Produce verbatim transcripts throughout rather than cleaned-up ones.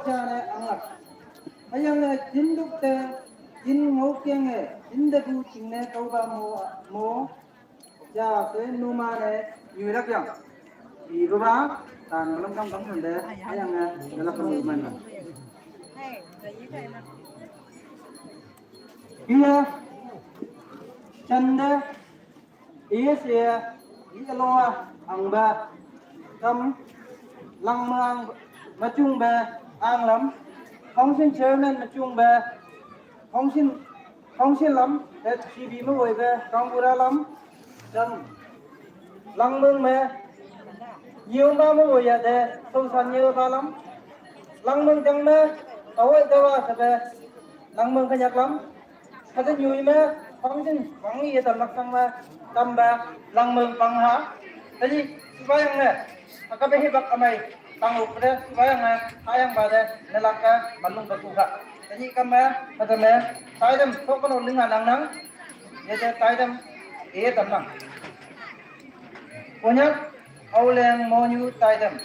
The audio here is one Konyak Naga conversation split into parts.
Jane anglak. Ayang ne jinduk te jin ngau kiang e jinde bu jingne kau ba mo mo. Ja se numa ne nyuilak yang. Ibu ba tan belum kam kam sende ayang ne dalam perumahan. Iya. Canda. Iya sih ya. Iya loa angba. Kam lang mang machung ba anglam. Council chairman machung ba. Council council lam. H C B ma woi ba kangura lam. Kam lang mang ma. Nyiu ma ma woi ya de. Sou san nyiu ba lam. Lang mang jang ma. Kawai dawa sa ba. Lang mang kanyak lam. Kata nyui ma, pang jin, pang ye tam lak sang ma, tam ba, lang meng pang ha. Tadi, subayang ne, aka be hibak amai, pang u pre, subayang ne, ayang ba de, ne lak ka, malung ba ku ha. Tadi kam ma, kata me, taidam, sok kono linga nang nang, ye de taidam, ye tam nang. Konyak, Auleng Monyu Taidam,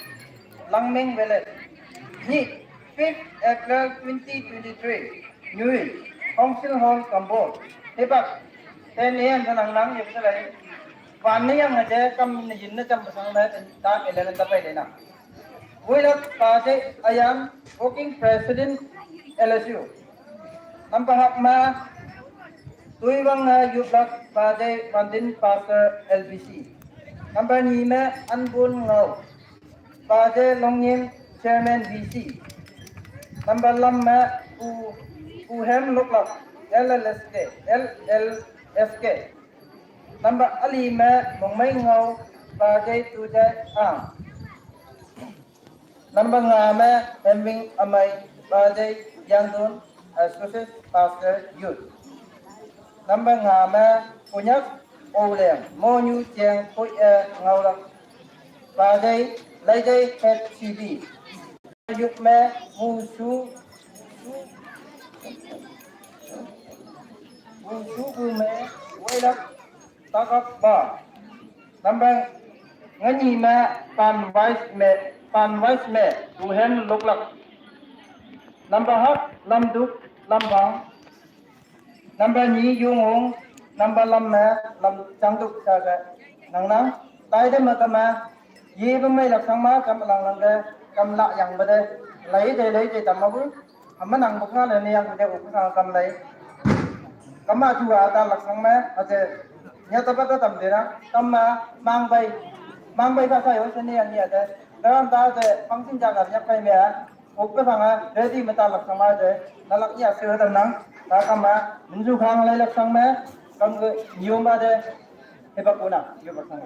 Langmeng Village. Ni, fifth April twenty twenty-three. Nyui, Council Hall, Kambol. Hibak, ten A M sa nang nang, yep sa lai. Wan ni yang aja, kam ni jin na jam basang na, ta eleven ta pai le na. Wui lak pa je ayam, working president L S U. Nampa hak ma, tui wang na yup lak pa je Pandin Pastor L B C. Nampa ni ma, Anbun Ngau. Paje Longnyim, Chairman V C. Number lam ma Pu, Pu Hem Loklak, L L S K, L L S K. Number ali ma Mongmai Ngau, Paje Tujai Ang. Number nga ma Hemwing Amai, Paje Yangdun, Associate Pastor Youth. Number nga ma Punyak Oleng, Monyu Cheng Pui E Ngaulak. Padei, Laidei H C B. Yuk me, Wusu, Wusu Gume, Wailak, Takak Ba. Number ngani me, Pan Wise me, Pan Wise me, Tuhen Luklak. Number hak, Lamduk, Lambang. Number ni yung ung, number lam me, lam changduk sa ga. Nang nang, tai de ma kama, ye ba mai lak sang ma, kam lang lang ga, kam la yang ba de, lai de, lai de, tam ma bu, ama nang bu ka le ne yang bu de, bu ka kam lai. Kama ju a ta lak sang ma, a de, nya ta ba ta tam de na, kam ma, mang bai, mang bai ka sa yo se ne yang ni a de, ga ram ta de, pang sin ja ga nya pai me a. Uk ka sanga, ready mata lak sang ma de, na lak ya se tam nang, ta kam ma, minju khang lai lak sang ma, kam ke nyu ma de, he ba kuna, nyu ba sang.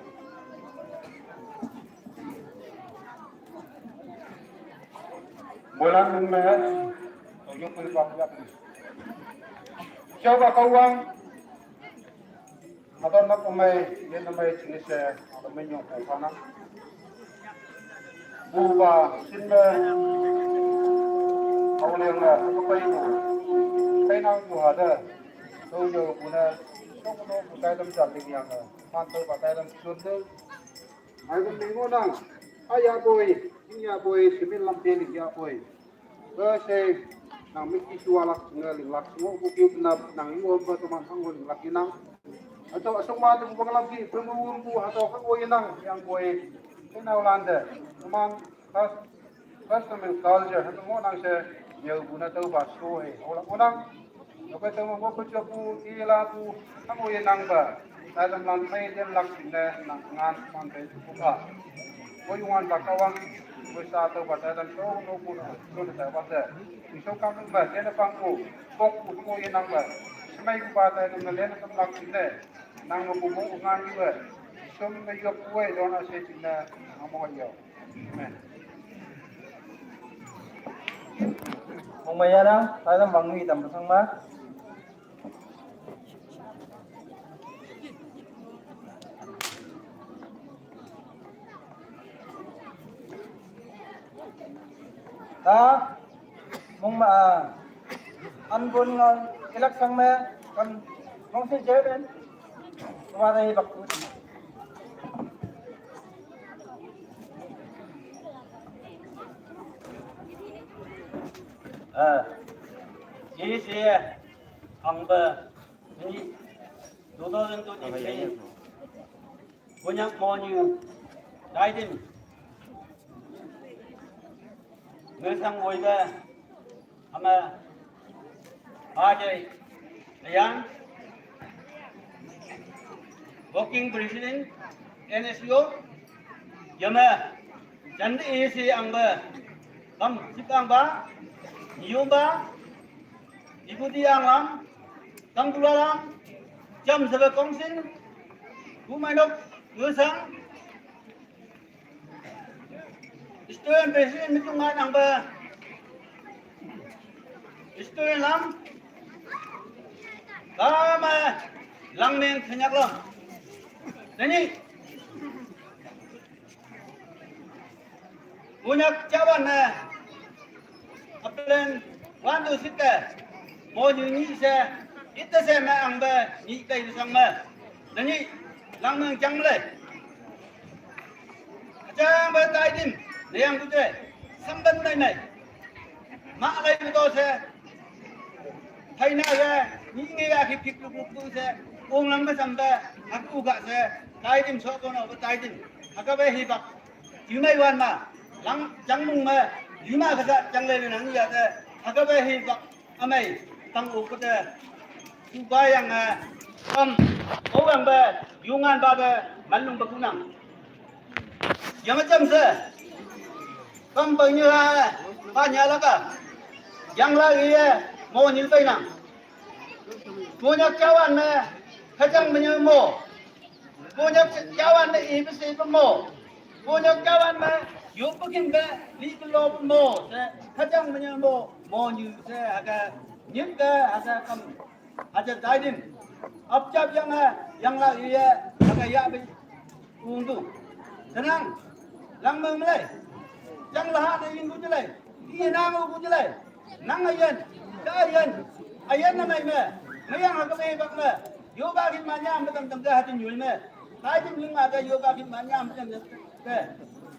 Bolang nung ma, to yung pui bang ya. Chau ba kawang, Adon nak umai, ye namai chini se, adon me nyong ko kana. Bu ba, sin me, au leng na, ko pai bu. Kai nang bu ha de. To yo bu na, to ko bu tai dam jan ling yang na. Man to ba tai dam sun de. Ai dam ling nang. Ai ya boi, ya boi, simin lam pe ling ya boi. Ba se nang miki sualak singa linglak singo buki penap nang ingo ba teman hango linglak inang. Atau asok ma tu bang lam ki pemum bu atau hango inang yang boy. Kenau lande teman kas custom and culture hango nang se nyau guna tau ba so he. Olak unang. Ape tama mo ko chapu ti la pu hango ye nang ba. Ta dam lan mai den lak sin ne nang ngan man pe ku ba. Ko yung an ba kawang ko sa to ba ta dam to no ku no to ta ba ta. Ni so kam ba den pang ku. Kok ku hango ye nang ba. Semai ku ba ta dam na len kam lak sin ne. Nang mo ku mo ngan ki ba. So mi me yo ku e don a se sin ne. Nang mo yo. Amen. Mong maya nang, ta dam bang ni tam sang ma. Ta, mong ma, an bon ngon, ilak sang me, kan, mong si jeren, tumara hi bakut. Uh, A C A angba ni two thousand twenty-three Konyak Monyu Taidim ngesang woiba ama Ajay Ayan, Working President, N S U, yama, jandi isi angba, kam sipang ba, niyum ba, ikuti anglam, kam tulalam, jam sebe kongsin, kumainok, ngesang, Student president mitung ngan angba. Student lam. Kama langmeng kenyak lam. Nani. Punyak cawan na. Apelen wandu sita. Mo nyu ni se. Ita se ma angba ni kai sang ma. Nani. Langmeng jang le. Achang ba Taidim, neyang kute, samban mai mai. Ma lai kuto se, hai na ya, ni nge ya hip hip luk luk tu se, ong lang ba samba, aku ga se, Taidim so kono ba Taidim, haka ba hi bak, yu mai wan ma, lang jang mung ma, lima kasa jang le nang ya se, haka ba hi bak, amai, tang u kute, ku ba yang a, kam, o yang ba, yungan ba ba, malung ba kunang. Yama jam se. Kam bang nyu ha. Pa nya la ka. Yang la ye. Mo nyu pai nang. Mo nya kawan me. Kajang me nyu mo. Mo nya kawan me i pe si pe mo. Mo nya kawan me. Yu pe kin be. Li pe lo pe mo. Se. Kajang me nyu mo. Mo nyu se. Aga. Nyu ke. Aga kam. Aja Taidim. Ap jap yang ha. Yang la ye. Aga ya be. Ung tu. Tenang. Lang meng melai. Jang laha na yin ku jelai. Iya nang ku jelai. Nang ayan. Ka ayan. Ayan na mai me. Mayang ha ka me bak me. Yo ba kin manya me tam tam ka ha tin yul me. Taidim ling ma ka yo ba kin manya me tam tam ka.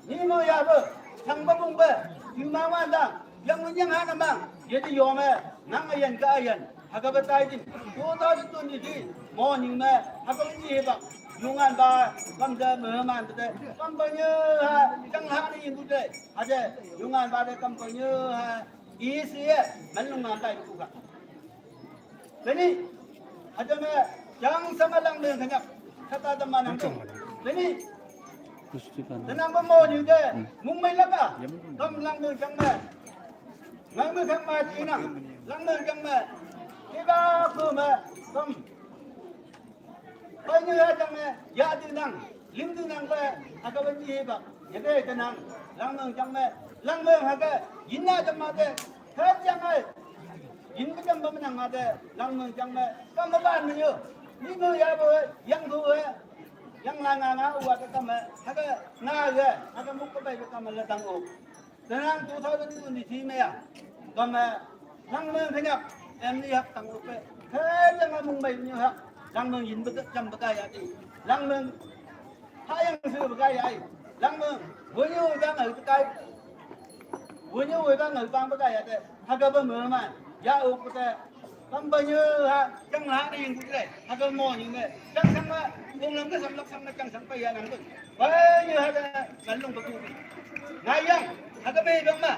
Ni mo ya ba. Chang ba mung ba. Yu ma wan da. Yang mun yang ha na mang. Ye ti yo me. Nang ayan ka ayan. Haka ba Taidim, two thousand twenty-three, morning me, haka ba ni ba, yungan ba, kam da me man te, kam ba nyu ha, jang ha ni bu te, ha de, yungan ba de kam ba nyu ha, isi ye, man lung man tai ku ka. Teni, ha de me, jang sama lang me kanya, kata da manang tu. Teni, tenang ba morning de, mung mai la ka, kam lang me jang me, nang me kam ma ti nang, lang me jang me, ti ba ku me, kam. Pai nyu ya jang me, ya di nang, lim di nang ba, ha ka ba ni ba, ya de de nang, lang me jang me, lang me ha ka, yin na jang ma de, ha jang me, yin ba jang ba me nang ma de, lang me jang me, kam ba ban me yo, ni me ya ba, yang du, yang la nga nga u wa ka kam me, ha ka nga ye, ha ka mu ka bai ka kam me la dang o. Tenang two thousand twenty-three me ya. Kam, eh, lang meng kanya, em ni hak tang upe. He, lang meng mai ni hak. Lang meng yin beka, jam beka ya ti. Lang meng ha yang su beka ya ai. Lang meng, wunyu dang ai beka. Wunyu dang ai bang beka ya te. Ha ka ba me ma. Ya u beka. Kam ba nyu ha, jang ha ni yin ku le. Ha ka mo ni me. Jang sang ma, ung lam ka sam lak sang ma jang sang pa ya nang ku. Ba nyu ha ka, kan lung ba ku. Nga yang, ha ka me dong ma.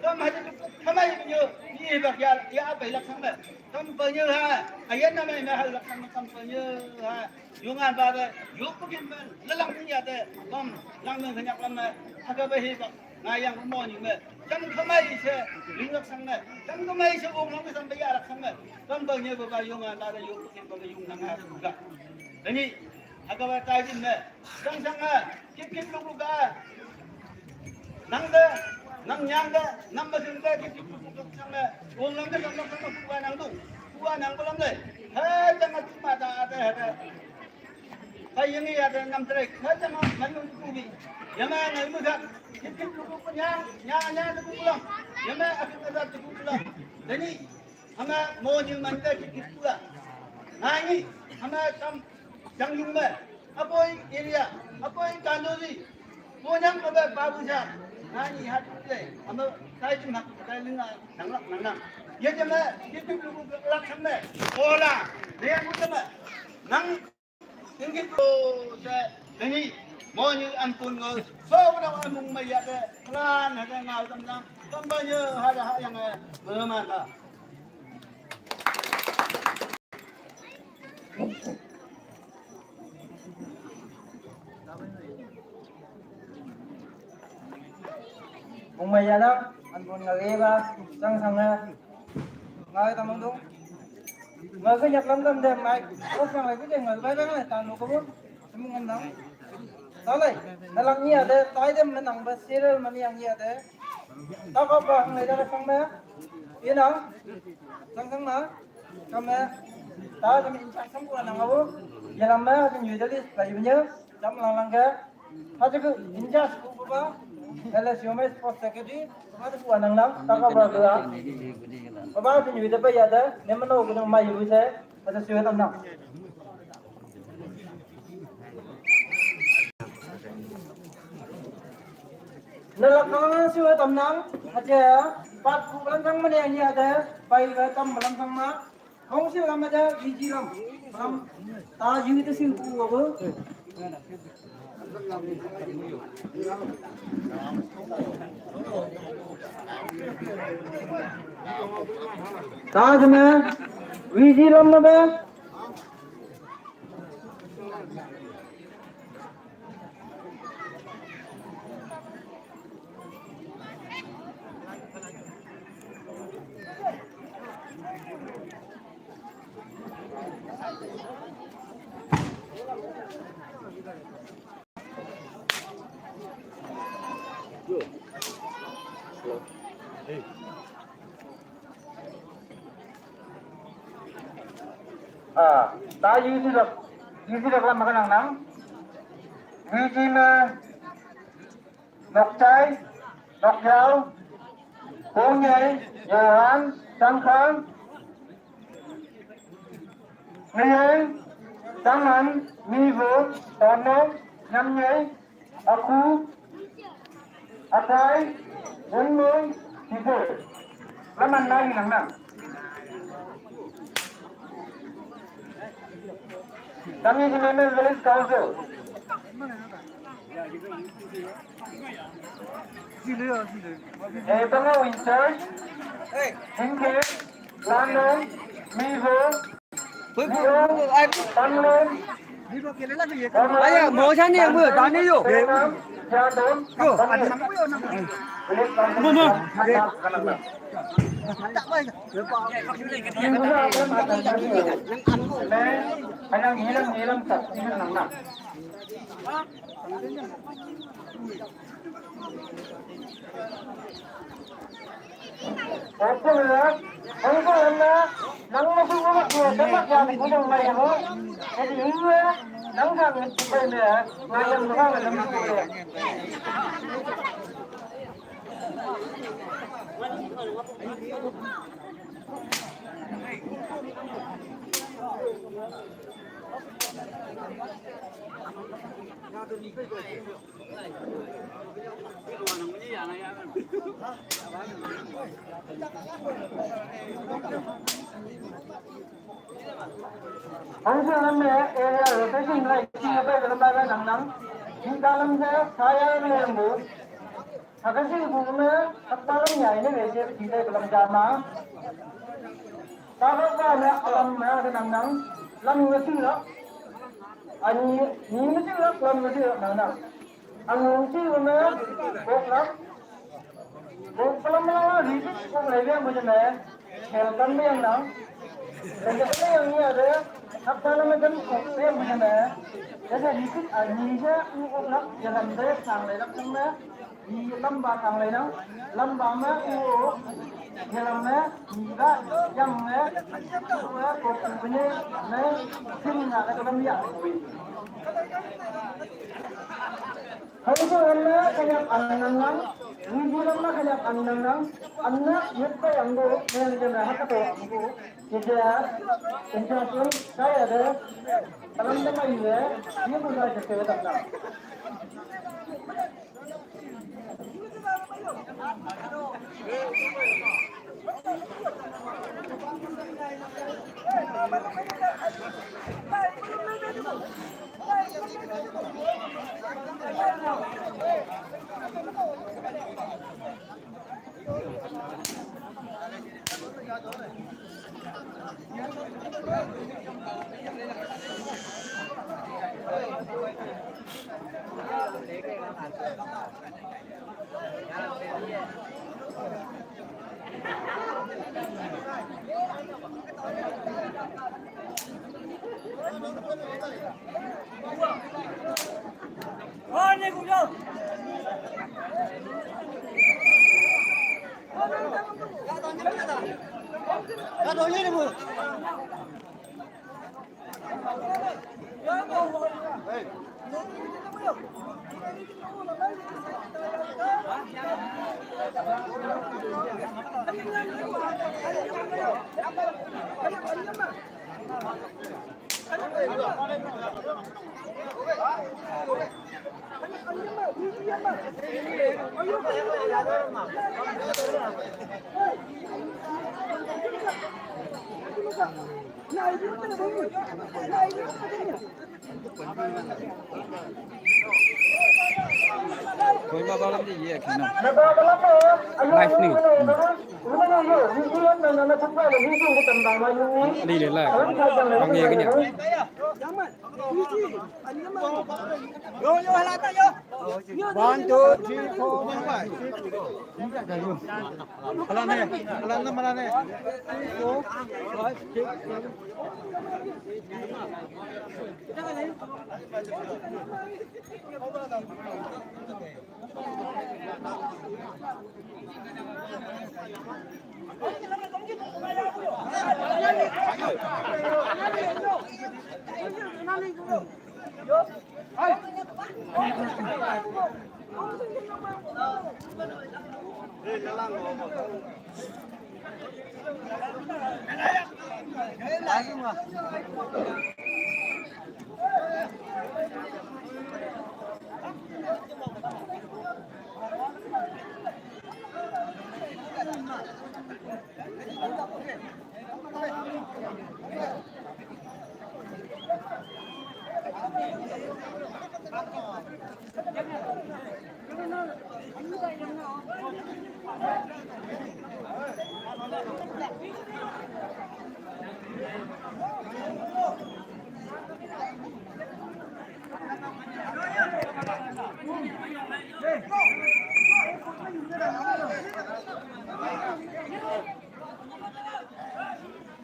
Kam ha ka, ka mai ba nyu, ni ba ya, ya ba lak sang ma. Kam ba nyu ha, ayan na mai ma ha lak sang ma kam ba nyu ha. Yungan ba de, yu ku kin ba, la lang ni ya de. Kam, lang me kanya kam ma, ha ka ba hi ba. Nga yang mo ni me. Kam ka mai se, ling lak sang me. Kam ka mai se, ung lam ka sam ba ya lak sang me. Kam ba nyu ba ba yungan ba de, yu ku kin ba yung nang ha ka. Teni, ha ka ba Taidim me. Sang sang ha, kip kip luk luk ha. Nang de, nang nyang de, nang ba sing de, kip kip luk luk sang de. Ung lam de, lam lam sang de, kuwa nang du. Kuwa nang ba lam de. He, jang ma tu ma da de, he de. Kai yang ya de, nam tre, he jang ma, man nung tu bi. Ya ma, ngai mu ga. Kip kip luk luk nya, nya, nya de ku lam. Ya ma, aku de ku lam. Teni, Hama mo ni man ka ki ki pula. Ngai ni, hama kam jang yung me. Apoi area, apoi kanuri. Mo nyang ma ba babu ja. Ngai ni hat le. Hama Ai, cuma kai linga, nang lak, nang nang. Ya, jama, ya, tu, lu, lu, lak, sama. Ola, dia, aku, sama. Nang, tinggi, tu, sa, ini, mau ni, ampun, ngau. So, pada, pada, mung, mai, ya, ke, pelan, ada, ngau, tam, tam. Tambahnya, ada, ada, yang, eh, mana, mana. Mung mai ya nang, an bon nga reba, sang sang na. Nga ta mang dong. Nga ke nyak lam dam dem mai. Ko sang ai ke ngai bai bai ngai ta no ko bon. Mung ngam nang. Ta lai. Na lang ni ade, tai dem na nang ba serial mani yang ni ade. Ta ko ba ngai da sang na. Ye nang. Sang sang na. Kam eh, ta kam in charge sam ko nang abo. Ye lam ma kam yui dali, lai banya, jam lang lang ke. Ha je ko in charge ko ba, L S U M S post secretary, ha je ko nang nang, ta ka ba ga. Ba ba kam yui da ba ya da, ne ma no ko nang mai yui se, ha je sui tam nang. Na lak nang nang sui tam nang, ha je, pat ko lang kang ma ne ya da, pai ga tam lang kang ma. Kong si lam aja, V G lam. Lam, ta yu te si ku abu. Ta jeme, V G lam na be. Ah, ta yu si lok, yu si lok lam makan nang nang. Yu si me. Nokchai, Nokyau, Konyei, Johan, Sangkhang, Ngayeng, Tangan, Mivo, Tono, Nyamnyei, Aku, Akai, Wenmoi, Tibo. Laman lagi nang nang. Kami di Memel Village Council. Eh, Bangau in charge. Singke, Lanong, Mizo, Mizo, Tanglong, Aya, mau sana yang ber, tanya yuk. Jadon, yuk, ada nama yuk nama. Mana? Hanyang hilang-hilang tak hilang nang. Opo na, opo na, nang masuk rumah dia, dapat ya, aku dong mai mo. Jadi iya, nang sa ngejipai dia, ngayam doang, nang masuk dia. Hangsa lam me area rotation lai chi bai lam bai nang nang. Hingka lam se saya lam bu. Hakasi bu me hakta lam ya ini bese chi bai lam jama. Kalau kau me alam me nang nang lam ngetu la. Ani ni ngetu la lam ngetu la nang nang. Ang ngetu la me kok la. Kok la me la ri kok la yang bu me. Helkan me yang nang. Kerja yang ni ada. Hakta lam me kan kok yang bu me. Jadi ri kok ani se kok la yang lam de sang la la me. Ni lamba tang lai nang, lamba ma u, ni lam ma, ni ba, yang ma, u, ko ku ne, ne, sim na ka lam ya. Hai su an na ka yap an nang nang, ni ji lam ma ka yap an nang nang, an na yap ka yang go, ne, ne, ne, ha ka to ang go. Ni ja, in ja sun, ka ya de, ka lam da ma yu de, ni bu ga ja ke da na. Kohima balam je ye akhina. Live ni. Hmm. Ni le la. Bang ye kanya. Yo, yo, halata, yo. One, two, three, four, five, six, seven. Halane, halane, halane. Four, five, six, seven.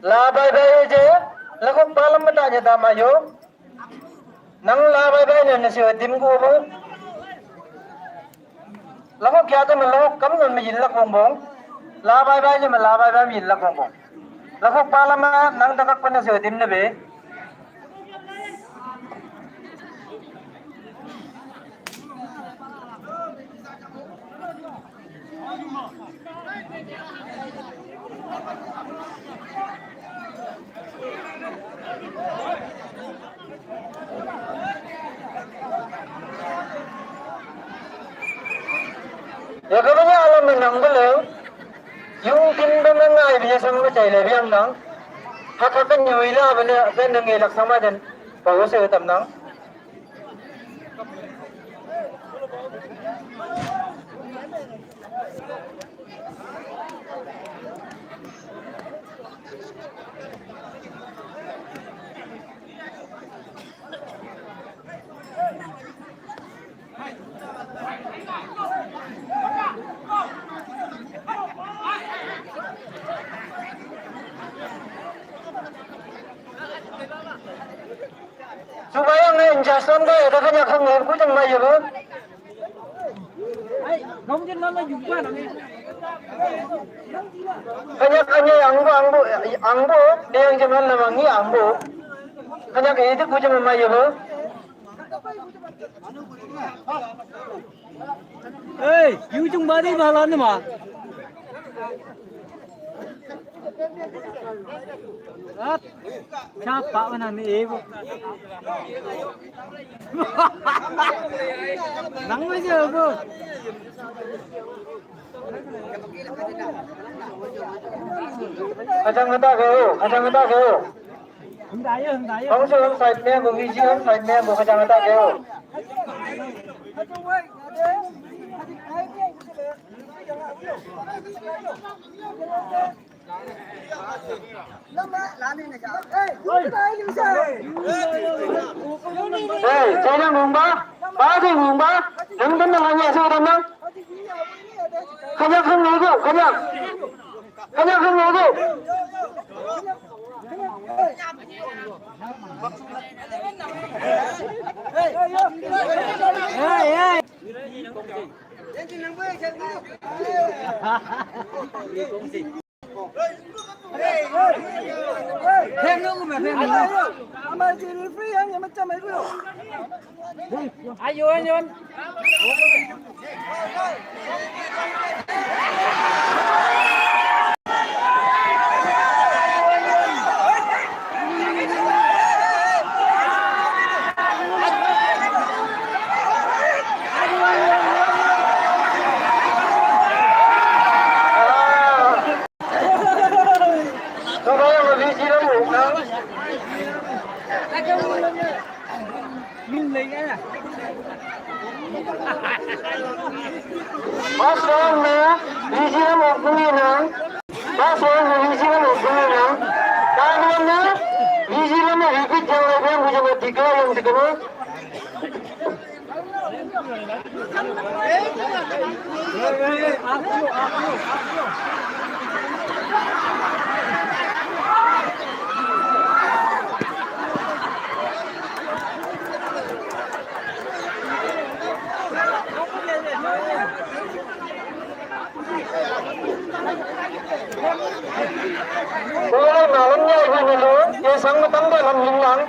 La bye bye je, lakhok balam mata je dama yo. Nang la bye bye ne ne sio dim ko bo. Lakhok kya te me lakhok kam non me yin lak bong bong. La bye bye je me la bye bye me yin lak bong bong. Lakhok balam ma nang takak pa ne sio dim ne be. Ya kaba nya alam menang bele. Yung tin ba mengai biya sang ba chai le biang nang. Haka kan yui la bele kan ngai lak sama den. Ba wo se tam nang. Subayang ne injection ba ya da kanya khang ne ku jang ma ya ba. Kanya kanya angbo angbo angbo ne yang jaman na mangi angbo. Kanya ke itu ku jang ma ya ba. Hey, yu jung ba di ba la ne ma. Ap, cha pa ba na me e bo. Nang ma je bo. Khajang kata keo, khajang kata keo. Hong su hong side me, bu V G hong side me, bu khajang kata keo. Hey, chai nang hong ba? Ba ding hong ba? Nang dan nang hanya su dan nang. Khajak hong ngu gu, khajak. Khajak hong ngu gu. Ayo, ayo. First round na V G M of Bumi nang. First round na V G M of Bumi nang. Third round na V G M na repeat jang lai biang bujang na tiga yang tiga na. Boleh malam ya, ibu dulu. Ya, sang matang dalam linglang.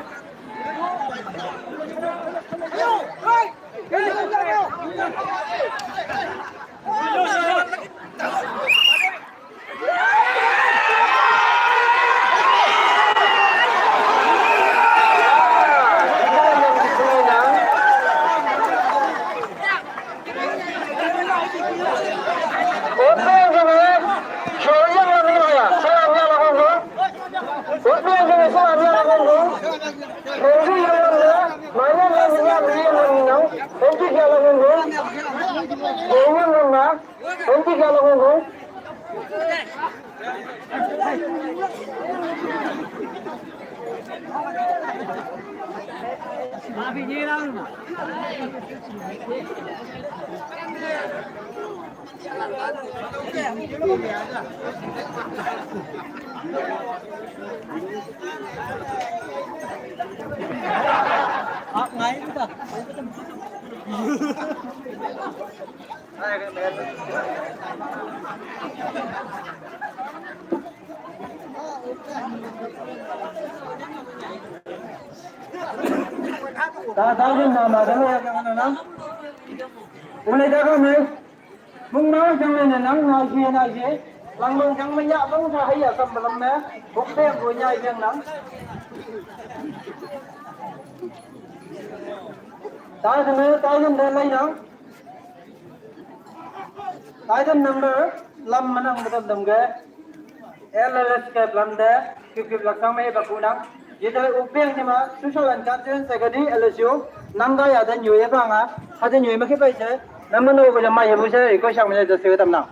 Ta ta jin na ma da ya ka na na. Ule da ka me. Mung ma jang le na nang na ji na ji. Lang mung jang me ya bang sa hai ya sam balam me. Buk te bu nya yang nang. Ta jin me ta jin da lai nang. Item number lam manang mutam dam ge. L L S ke lam de, kip kip laksang me baku nang. Ye de upiang ni ma, social and cultural secretary L S U, nang ga ya de nyue ba nga, ha de nyue ma ke pai che, nam no ko jama ye bu che, ko shang me de se tam nang.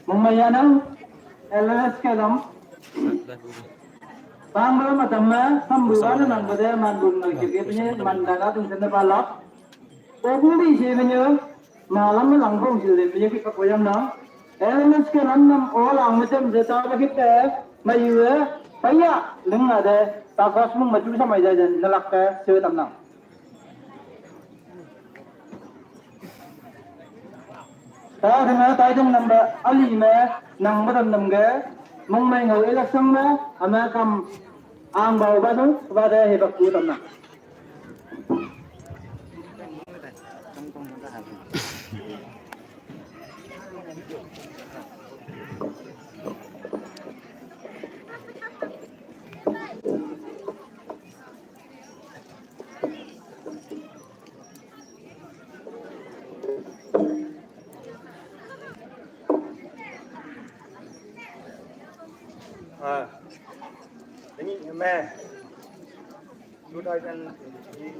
Mungmai yanang, L S K lam. Bang malam atam ma, sambu bana nang bade man bun nang kiri punya man daga tung senda balap. Obuli si punya malam lang kong si le punya kita koyam nang. L S K lam nam o lang macam seta kita mayu paya leng ada takos mung maju sama jajan nalak ke setam nang. Ta thanga tai dong namba ali me nang ba dam nam ge mong mai ngau e lak sang me ama kam ang bau ba dong ba de he bak ku tam na. Ah, ini me two thousand twenty-three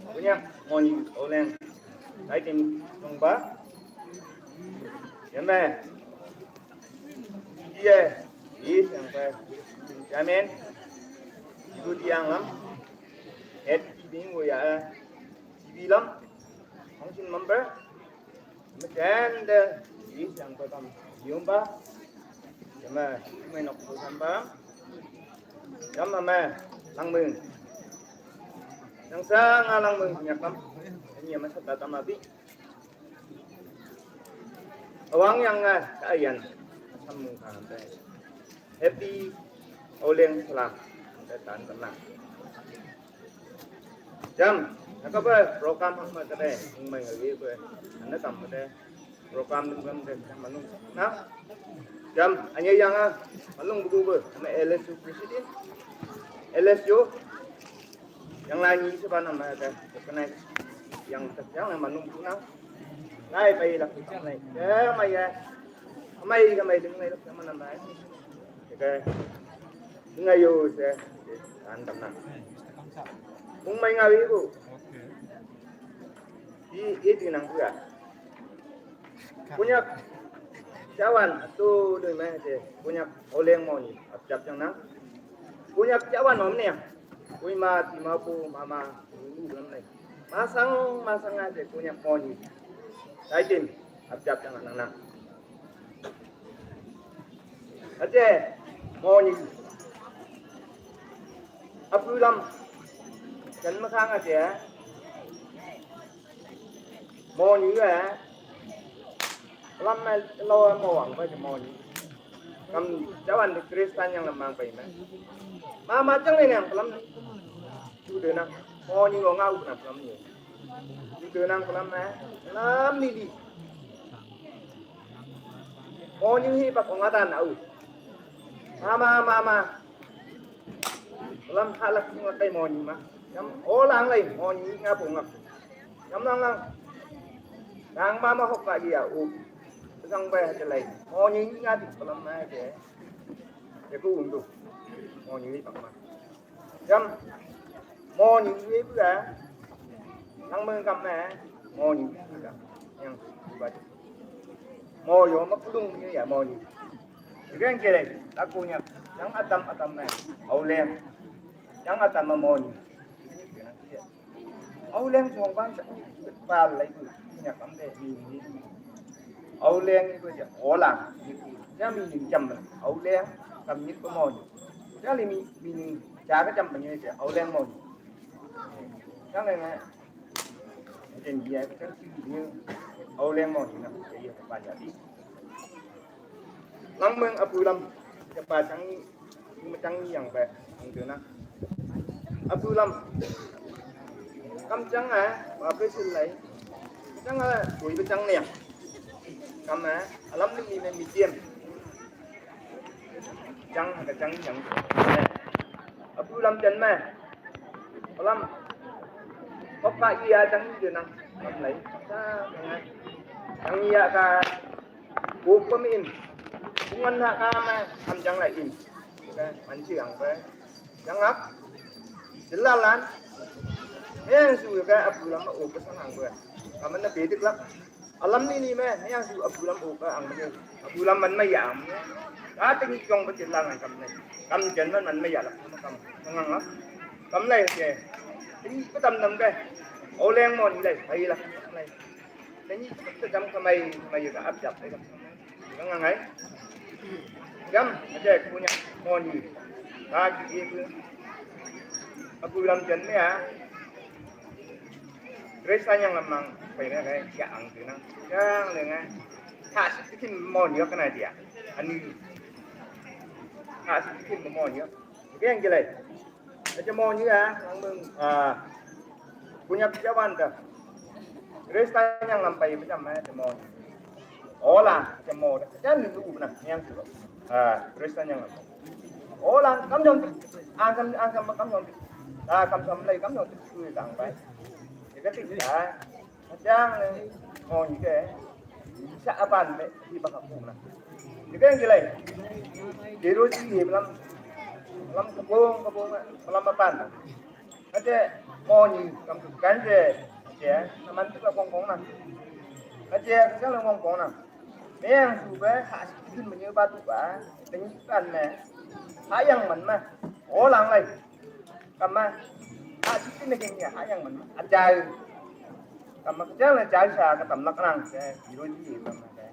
punya moni oleng. Kaitin nungba. Ya me. Iya, is yang pe chairman, ibu tiang lam, head keeping wo ya, T V lam, council member, macam de, is yang pe kam, yumba, sama, mai nok ko samba, sama me, langmeng, yang sang langmeng nyak lam, ini masa datang abi. Awang yang, ah, kayan. Samung kan. Happy Oleng Selam. Tan tenang. Jam, naka ba program hak ma kade, mai ngai ba. Anda tam kade. Program dum kam de manung. Na. Jam, anya yang, ah, manung buku ba. Ana L S U president. L S U yang lain ni sebab nama ada. Kena yang yang manung buku na. Ngai pai lak ikan nai. Ya, mai ya. Mai ka mai ding nai lak sama nama. Ya ka. Ngai yo se. Antam na. Mung mai ngai bu. Di itu nang buya. Punya cawan tu doi mai je. Punya oleng moni. Ap cap jang nang. Punya cawan om ne. Kui ma ti ma pu mama lu lam nai. Masang masang aja punya moni. Kaitin ap cap jang nang nang. Aja moni. Apu lam. Kan makang aja. Moni ya. Lam mai lo mo wang pai moni. Kam jawan di Kristan yang lemang pai mai. Mama jang ni yang lam. Chu de nang. Moni lo ngau na lam ni. Chu de nang lam mai. Lam ni di. Moni hi pak ong atan au. Mama mama. Lam halak sing lakai moni ma. Yam olang lai moni nga pungak. Yam lang lang. Lang mama hok ka iya u. Sang bai ha lai. Moni nga di lam ma ke. Ya ku undu. Moni ni pak ma. Yam moni ni bu ya. Lang meng kam ma. Moni ni ka. Yang ba. Mo yo ma kulung ni ya moni. Ren kere, aku nya, yang atam atam na, Auleng, yang atam moni. Auleng song bang sa, pal lai tu, nya kam de, mi ni. Auleng itu je, olang, ya mi ni jam, Auleng, kam ni ko moni. Jadi mi, mi ni, jaga jam ni je, Auleng moni. Yang lain, jadi dia kan sih ni, Auleng moni na, jadi apa jadi. Lang meng apu lam, ya pa chang, ma chang yang pa, ang tu na. Apu lam, kam chang a, pa pe sil lai. Chang a, kui pa chang ne. Kam a, alam ni mi mi tiam. Chang ka chang yang. Apu lam chan ma. Alam. Kok ka iya chang ni nang. Kam lai. Chang iya ka. Buk pa min. Ngan na ka ma kam jang la im. Ka man chi ang ba. Jang ap. Jelalan. Yang su ka abu lam o ka sang ang ba. Ka man na bedik lak. Alam ni ni ma yang su abu lam o ka ang ma. Abu lam man ma ya ang. Ka ting jong ba jelang ang kam ne. Kam jen man man ma ya lak. Kam ngang lak. Kam lai ke. Ting ba tam nam ka. O leng mo ni lai. Ai lak. Lai. Te ni ka jam ka mai mai ka ap jap ai ka. Ka ngai ngai. Jam aja punya moni. Ka ki ki. Aku lam jan me a. Krista yang lamang pai na kai ya ang tu nang. Yang le ngai. Ha si kin moni ka na dia. Ani. Ha si kin moni. Ke yang jelai. Aja mo ni a, ang mung a. Punya pijawan ta. Krista yang lampai macam mana aja mo ni. Ola aja mo ta. Jan ni tu na yang tu. A, Krista yang lampai. Ola kam jong ti. Ang kam ang kam kam jong ti. A, kam kam lai kam jong ti. Tu tang pai. Ika ti a. Jang mo ni ke. Sa apan me hi ba ka pung na. Ni ke ngi lai. Di ru ji hi lam. Lam ka pung ka pung lam apan na. Ka je mo ni kam tu kan je. Je na man tu ka pung pung na. Ka je ka jang la pung pung na. Me yang su be ha si kin me ni ba tu ba. Te ni kan me. Ha yang man ma. O lang lai. Kama a ti ne ke nya ha yang man a jai. Kama ka jang la jai sa ka tam lak nang ke iro ji kama ke.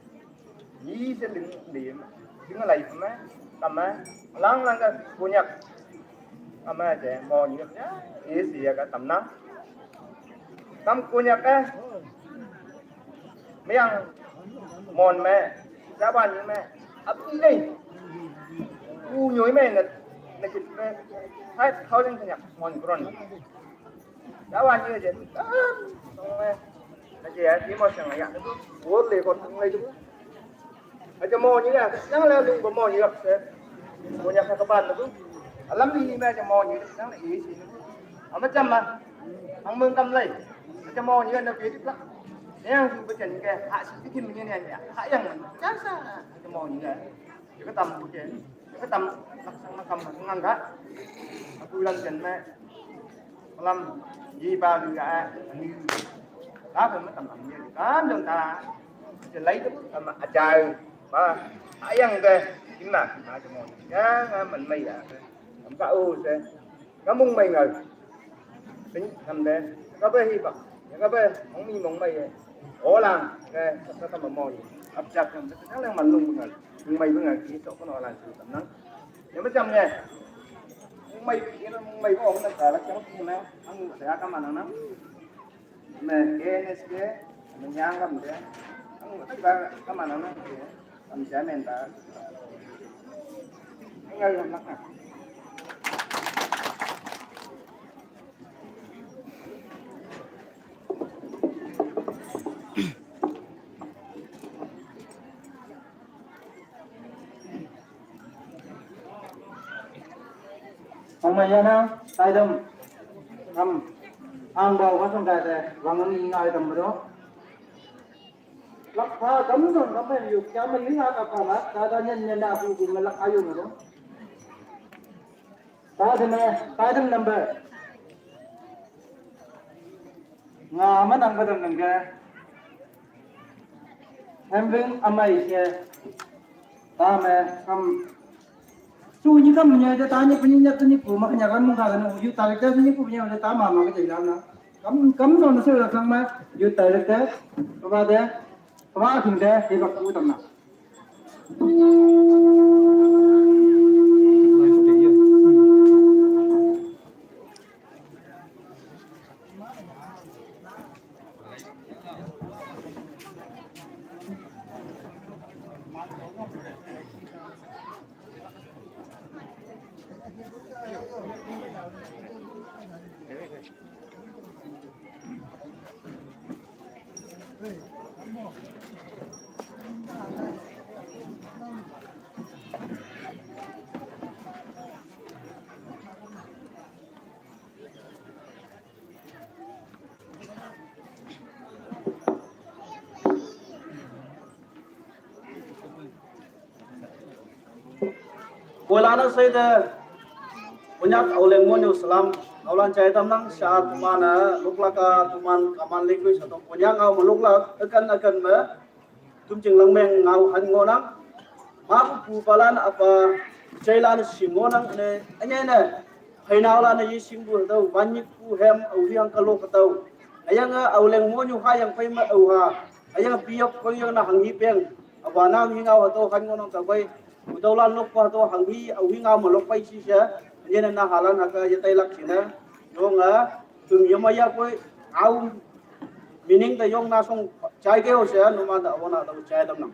Ni se ling lim ling lai kama kama lang lang ka kunyak. Kama je mo ni ka e si ka tam nang. Kam kunyak ka. Meng mon me, jaban ni me, api lei. U nyoi me na na kit me, five thousand kanya mon kron. Jaban ni je, ah, tong me, na je ya, di mo sang ya, wo le kon tong lei tu. Aja mo ni ya, sang le lung ba mo ni ya se. Mo ni ya ka ban tu. Alam ni me aja mo ni, sang le i si. Ama jam ma. Ang mung kam lai. Aja mo ni na pe di plak. Yang su ba chen ke ha si ti kin ni ne ya. Ha yang man. Cha sa. Aja mo ni ya. Ka tam bu ke. Ka tam lak sang ma kam ngang ga. Aku lang chen me. Lam yi ba lu ya. Ni. Ka ba ma tam tam ni. Kam dong ta. Chen lai tu kam aja. Ba. Ha yang ke. Kin na. Ma aja mo ni. Ya nga man mai ya. Kam ka u se. Ka mung mai ngal. Ting kam de. Ka ba hi ba. Ka ba mong mi mong mai. O lang. Ka ka ka mong mai. Ap jak kam ka lang man lung ngal. Mung mai ngal ki so ko no lang su tam nang. Ya ma jam ne. Mung mai ki na mung mai ko na ka la chang ki na. Ang sa ka man nang. Me ke nes ke, me nyang kam de. Ang ta ba ka man nang ke. Kam ja men ta. Ngai lam nak na. Ang mayana, taidam. Am, ang bau kasong kaya te, wangan ni ngai tam bro. Lak pha kam dong kam pen yuk, kya man ni ha ka pha ma, ta da nyan nyan na pu pu ma lak ayu ma dong. Ta de ma, ta de number. Nga ma nang ka dong nang ka. Em bing amai ke. Ta ma, kam. Su ni kam nya ta ni pu ni nya ta ni pu ma nya kan mung ka na, yu ta ta ni pu nya ta ma ma ka jai na. Kam, kam no na se la sang ma, yu ta ta. Ba de. Ba kin de, he ba ku tam na. Poilanü seide, Konyak Aoleng monyu salam, aolan chai tamnang, sha tumane, luklaka tuman, kaman likui sa tum, Konyak ngao me luklak, akan akan me, tumching langmeng ngao han ngonang, mapu pu palan apa, chailan shing ngonang ne, anyai ne, hainaolan ne yishing bu hatüo, wanyik pu hem, aohiang kalok hatüo. Hüyange Aoleng monyu hayang phei me aoha, hüyange piyok phei yang ne hanghi peng, apa nang hi ngao hatüo han ngonang tao phei, Utüolan nokpa to hanghi, aohi ngao me lokpai shishe, nyene nahalan haka yetailak jingne, yonge, tüm yema yapoi, au, meaning te yong na shong, jaike o she, numan te awona te jai tamnang.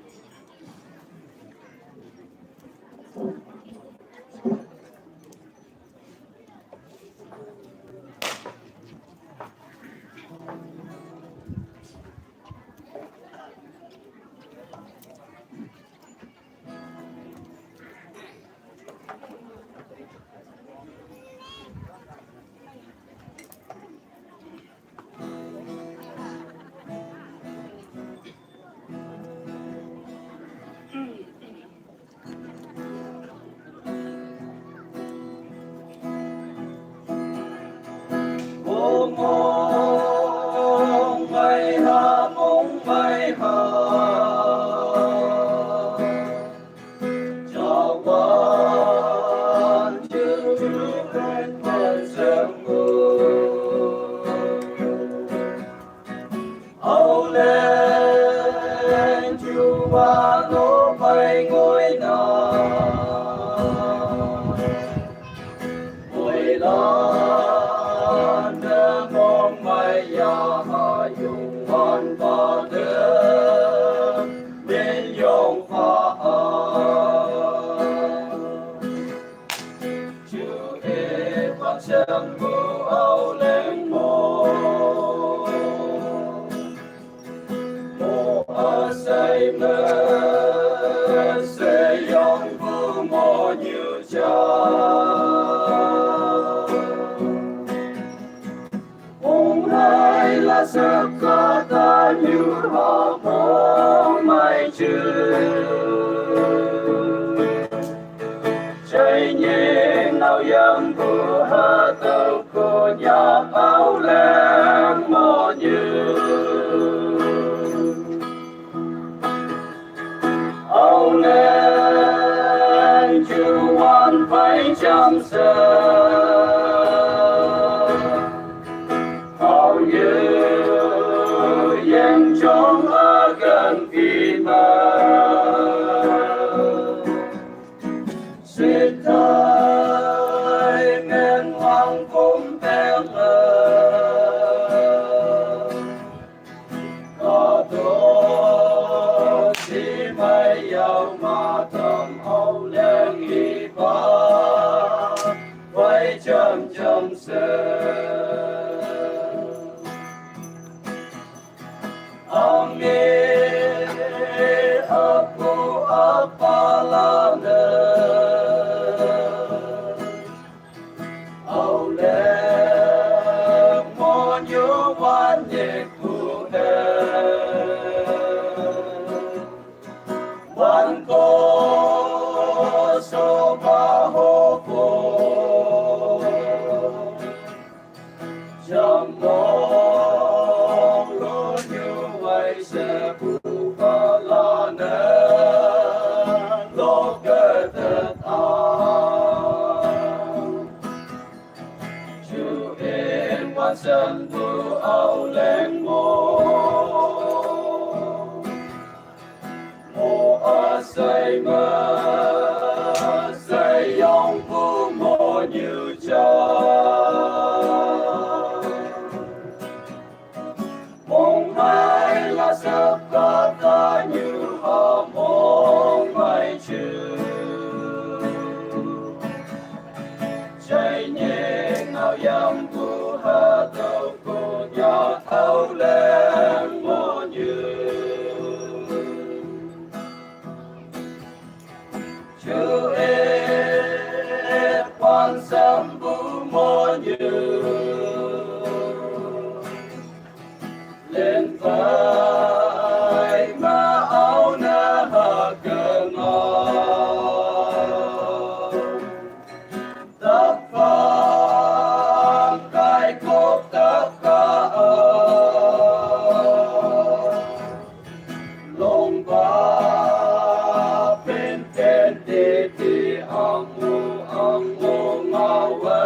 Ang mo ngawa,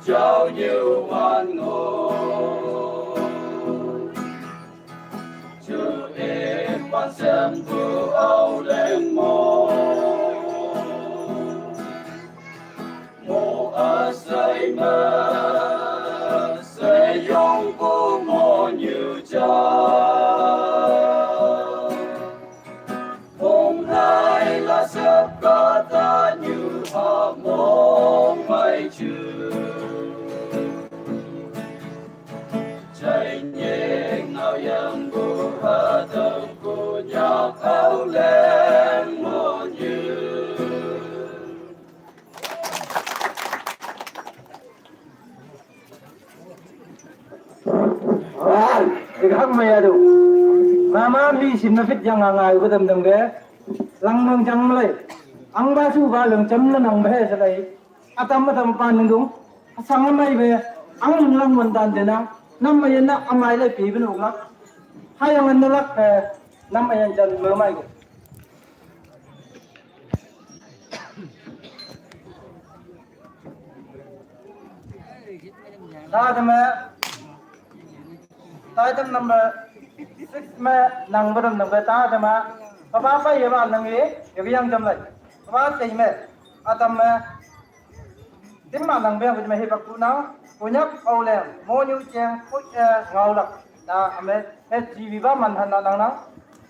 jao nyu wan ngo. Ju e pan sem bu au leng mo. Mo asai ma, sai yong bu mo nyu ja. Hong hai la sep ka ta nyu ha mong mai chu. Chai nye ngao yang bu ha tau ku nya pau leng mo nyu. Wan, dik hak mai adu. Mama mi sim na fit jang ngai ba dam dam ge. Lang nung jang malai. Ang ba su ba lung cham na nang ba he sa lai. Atam atam pan nung dung. Asang mai be. Ang nung lang wan dan de na. Nam mai na amai lai pi be nung lak. Hai ang an na lak. Nam mai an jan ma mai ge. Ta dama, ta dam number six me nang badam number ta dama, papa pa ye ba nang ye, ye yang dam lai. Papa sei me, atam me, dim ma nang be me he bak tu na, kunyak au le, mo nyu cheng, ku e ngau lak. Ta ame, he ji bi ba man han na nang nang.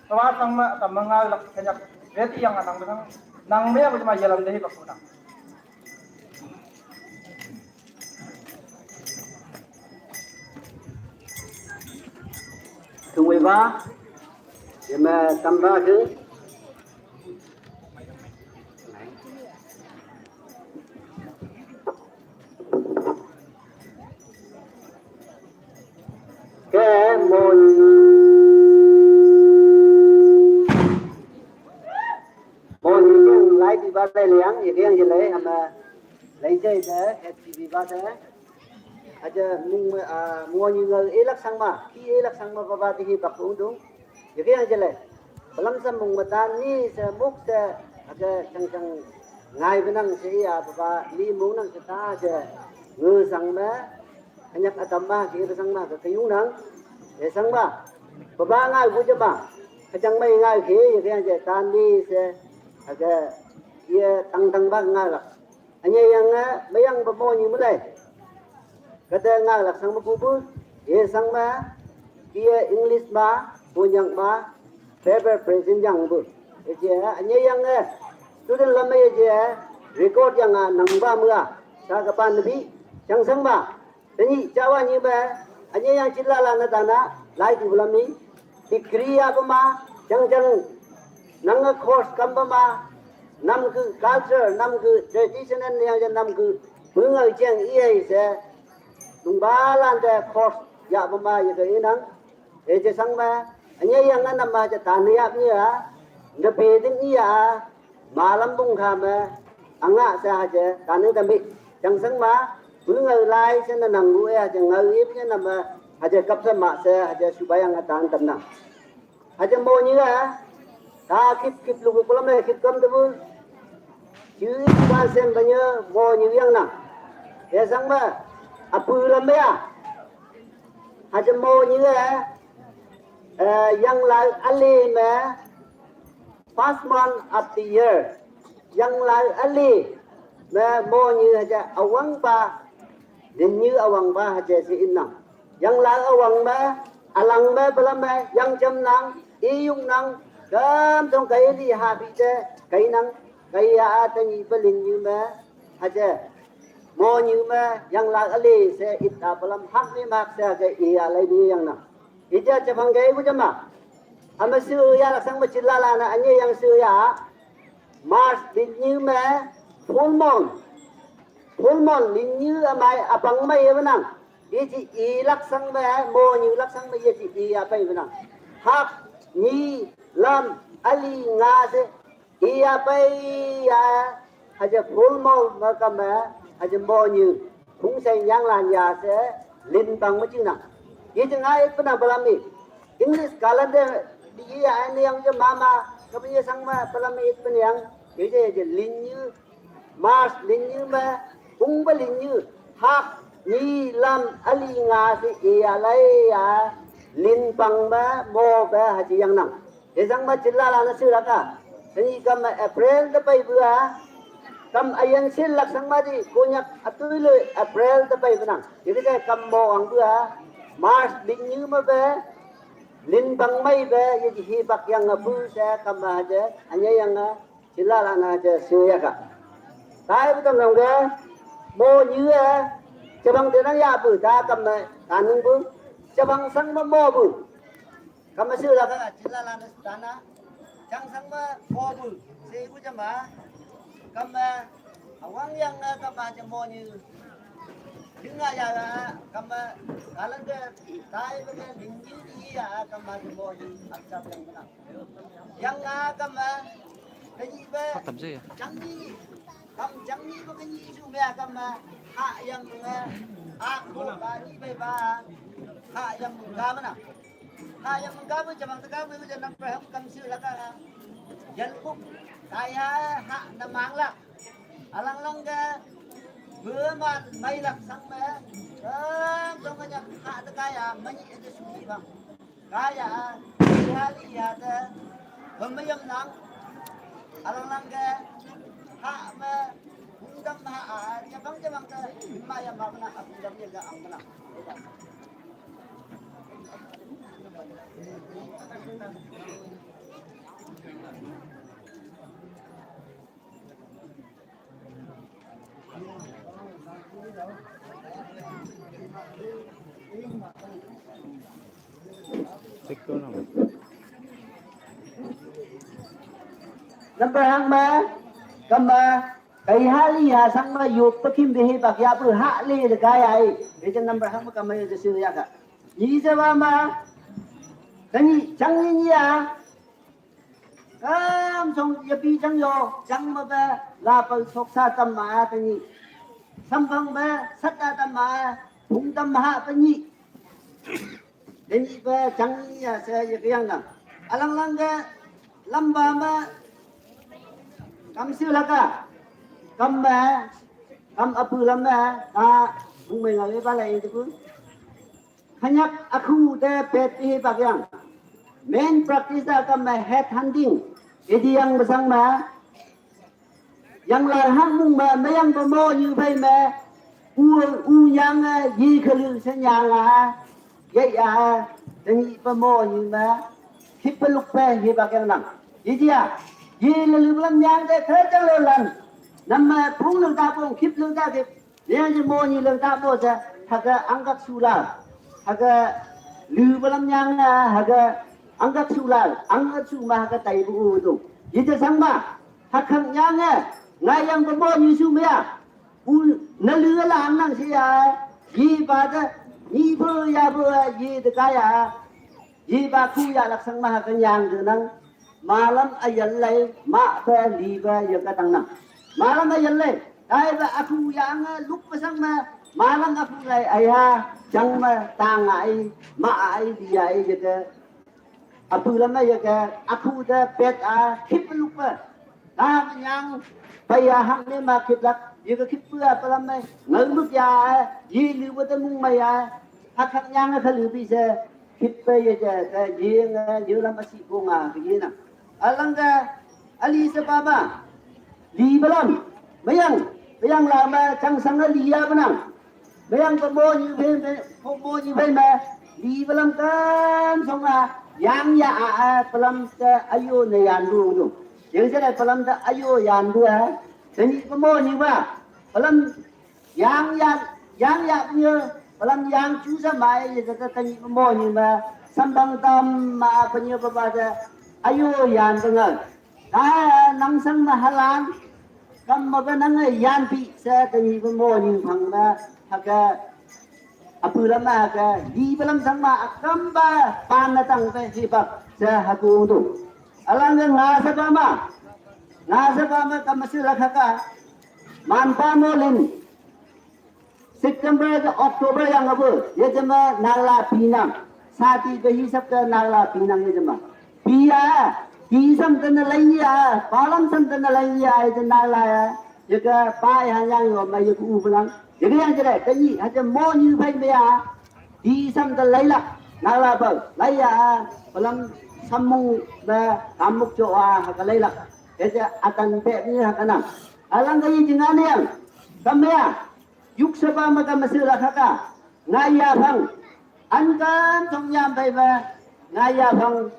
Papa sang me, atam me ngau lak, kunyak, be ti yang nang be nang, nang be me ye lam de he bak tu na. Tungwe ba, yema tamba ke. Ke mo Mo ni jeng lai di ba lai liang, ye liang ye lai, ama lai jai de, F T V ba de. Aja mung, ah, mo ni ngal elak sang ma, ki elak sang ma ba ba di hi bak ung dung. Ye liang ye lai. Balam sa mung matan ni sa muk sa, aja chang chang ngai benang sa ya ba ba ni mung nang sa ta aja ngu sang ma. Hanyak atam ma, ki re sang ma, ka kayung nang, e sang ma. Baba ngai bu jama, kachang mai ngai ke, ye kaya je tan ni se, aga, ye tang tang ba ngai lak. Anya yang nga, mayang ba mo ni mulai. Kata ngai lak sang ma bu bu, ye sang ma, ye English ma, bu yang ma, paper present yang bu. Ye je, anya yang nga, student lama ye je, record yang nga, nang ba mua, sa kapan nabi, chang sang ma. Tani chawa ni ba, anya yang chila la na dana, lai di bulam ni, degree ya ba ma, jang jang, nang a course kam ba ma, nam ke culture, nam ke traditional yang jang nam ke, bunga jang iya se, nung ba lan de course ya ba ma ya ke inang, e je sang ma, anya yang na nam ma ja tan ya ni ya, na pe ding iya, malam bung kha ma, anga sa haja, tanu tambi, chang sang ma, bu ngau lai sa na nang bu e haja, ngau ip nya nama, haja kap sa ma sa, haja subayang atan tam na. Haja mo ni ga, ta kip kip lu bu kulam le kip kam tu bu. Chui ba sen ba nya, mo ni yang na. Ya sang ma, apu lam ya. Haja mo ni ga, eh, yang lai ali ma, first month of the year. Yang lai ali, ma mo ni haja awang ba, din ni awang ba haja si inang. Yang lai awang ma, alang ma, balam ma, yang jam nang, iyung nang, kam tong kai li ha bi je, kai nang, kai ya a ta ni ba lin ni ma, haja. Mo ni ma, yang lai ali se ita balam hak ni mak se haja iya lai ni yang nang. Ija chapang gai bu jama. Ama su ya la sang ma chila la na anya yang su ya. Mars lin ni ma full moon. Full moon lin ni amai apang mai ya benang. Ye ji i lak sang ma mo ni lak sang ma ye ji i ya pai benang. Hak ni lam ali nga se Iya pai ya, haja full moon ma kam ma, haja mo ni, phung sai yang lan ya se, lin bang ma jing nang. Ye jing ai pena balam ni. English calendar, di iya ai ni yang je mama, kami ye sang ma balam ni pena yang, Yeje yeje linyu, March linyu me, kungba linyu, hak, ni lam, ali nga si iya lai ya, lin pang me, mo be haji yang nang. Yesang ma chilla la na sila ka. Ni kam me April da pai bua. Kam ayan sil lak sang ma di, Konyak atui lui April da pai benang. Yeje kam mo ang bua. March linyu me be, lin pang mai be, yeje hi bak yang abu se, kam ma je, anya yang a, chilla la na je, su ya ka. Tai bu tam nong ge, mo nyu e, chabang de nang ya bu, ta kam me, ta nung bu, chabang sang ma mo bu. Kam me su la ka, chilla la na su ta na, chang sang ma mo bu, se bu jama, kam me, awang yang a, kam ma je mo nyu. Jing a ya la, kam me, kalang ke, tai be ke, ling ji ji ya, kam ma je mo nyu, ap chap yang na. Yang a, kam me, ke ji be, Tam se ya. Chang ji, kam chang ji be ke ji su me a, kam me, ha yang me, a ko ba ji be ba, ha yang ka me na. Ha yang ka me, jabang ka me, je number ham kam su la ka. Yan ku, kaya ha na mang la. Alang lang ke, bu man mai lak sang me, kam jong ka nyak ha ta kaya, mai ni ade su ni bang. Kaya, ya li ya te, bu mai yam nang, alang lang ke, ha me, hung dam ha a, ya bang ya bang ke, ma ya ma na, hung dam ya ga ang na. Number hang ma, kam ma, kai ha li ha sang ma yup pa kim be he bak ya bu ha le de kai ai. Be number hang ma kam ma ye de su ya ka. Ni je ba ma, ka ni, chang ni ni ya. Kam song ya pi chang yo, chang ma ba, la pa sok sa tam ma ta ni. Sam bang ba, sat ta tam ma, phung tam ma ha pa ni. Te ni ba chang ni ya sa ya ka yang na. Alang lang ga, lam ba ma, kam su la ka. Kam ba, kam apu lam ba, ta, phung mai nga le ba la ye tu. Khanyak akhu te pet pi hi bak yang. Main practice da kam ma head hunting. Idi yang besang ma. Yang la hang mung ma, ma yang ba mo nyu bai ma. U, u yang a, yi khalu sa yang a. Ye ya, dang yi ba mo nyu ma. Khip pa luk pa hi bak yang nang. Idi ya. Yi la lu lam yang de kha chang lo lan. Nam ma phung lu ta phung, khip lu ta khip. Liang ji mo ni leng ta mo sa, ha ga ang gak su la, ha ga lu ba lam nyang a, ha ga ang gak su la, ang gak su ma ha ga tai bu u tu. Yi te sang ma, ha khang nyang a, ngai yang ba mo ni su ma ya. U na lu la ang nang si ya, yi ba da, ni bu ya bu yi de ka ya. Yi ba khu ya lak sang ma ha ka nyang de nang. Ma lam a yal lai, ma ba li ba ya ka tang nang. Ma lam a yal lai, ai ba a khu ya nga luk pa sang ma, ma lam a khu lai, ai ha, chang ma, ta nga ai, ma ai, li ai, ya ka. A pu lam a ya ka, a khu da pet a, khip luk pa. Ta ma nyang, pa ya hang ne ma khip lak, ya ka khip pa, pa lam a, ngal muk ya, yi li wa da mung ma ya, ha khak nyang a kha li bi se, Khit pe ye je, ke ye nga, ye lam a si ko nga, ke ye na. A lang ke, a li se pa ba. Li ba lam. Mayang, mayang la ma, chang sang a li ya ba nang. Mayang pa mo ni pe, pe, pa mo ni pe ma. Li ba lam kan song a, yang ya a, a, pa lam te a yo ne yan du du. Yang se le pa lam te a yo yan du a. Te ni pa mo ni ba. Pa lam Yang ya, yang ya punya, pa lam yang chu sa mai, ya ta ta ni mo ni ma, sambang tam ma punya pa ba da, ayo yan ta ngal. Ta nang sang ma halan, kam ma ba nang yan pi sa ta ni mo ni phang ma, ha ka, a pu lam ma ha ka, di pa lam sang ma, a kam ba, pan na tang pa hi ba, sa ha ku tu. Alang nga sa pa ma, nga sa pa ma, kam ma si la kha ka, man pa mo lin. September ke October yang abu, ye jema nagla pinang. Sati ke hisap ke nagla pinang ye jema. Pia, Ti sam tana lai ya, palam sam tana lai ya, ita na la ya. Yaka pa ya nyang yo ma yaka u blang. Yaka yang jere, tani, haja mo ni bai me ya. Ti sam ta lai la. Na la ba, lai ya, palam samung ba, kamuk jo a, haka lai la. Ita atan pe ni haka na. Alang ka yi jingan yang. Kam ya. Yuk saba ma ka masih la haka. Nga ya phang. An kan song yam bai ba. Nga ya phang.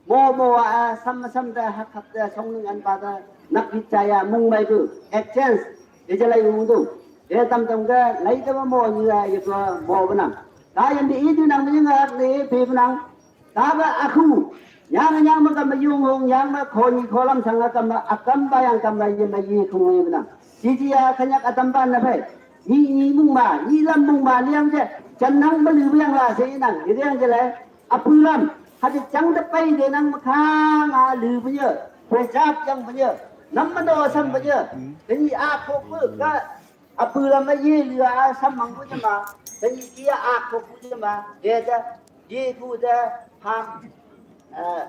Mo mo a sam sam da hak hak da song ning an ba da. Nak hit cha ya mung bai bu. Exchange. Ye ja lai mung du. Ye tam tam ga lai da mo ni ya ye ko mo ba na. Ka yan di i du nang ni nga hak ni pe ba nang. Taba aku, yang yang ma kam yung hong, yang ma khoni kholam sang kam ma akam ba yang kam ma ye ma ye khung ye na. Siji ya kanyak atam ban na bai. Ni ni mung ma, ni lam mung ma liang je, chan nang ma lu yang la se nang, ye yang je le. Apu lam, ha je chang de pai de nang ma khang a lu bu ye, pe jap yang bu ye, nam ma do sam bu ye. Ni a kho bu ka Apu lam ma ye lu a sam mang bu jama. Tani ki a ak ko bu jama. Ye da, ye ku da, pham, eh,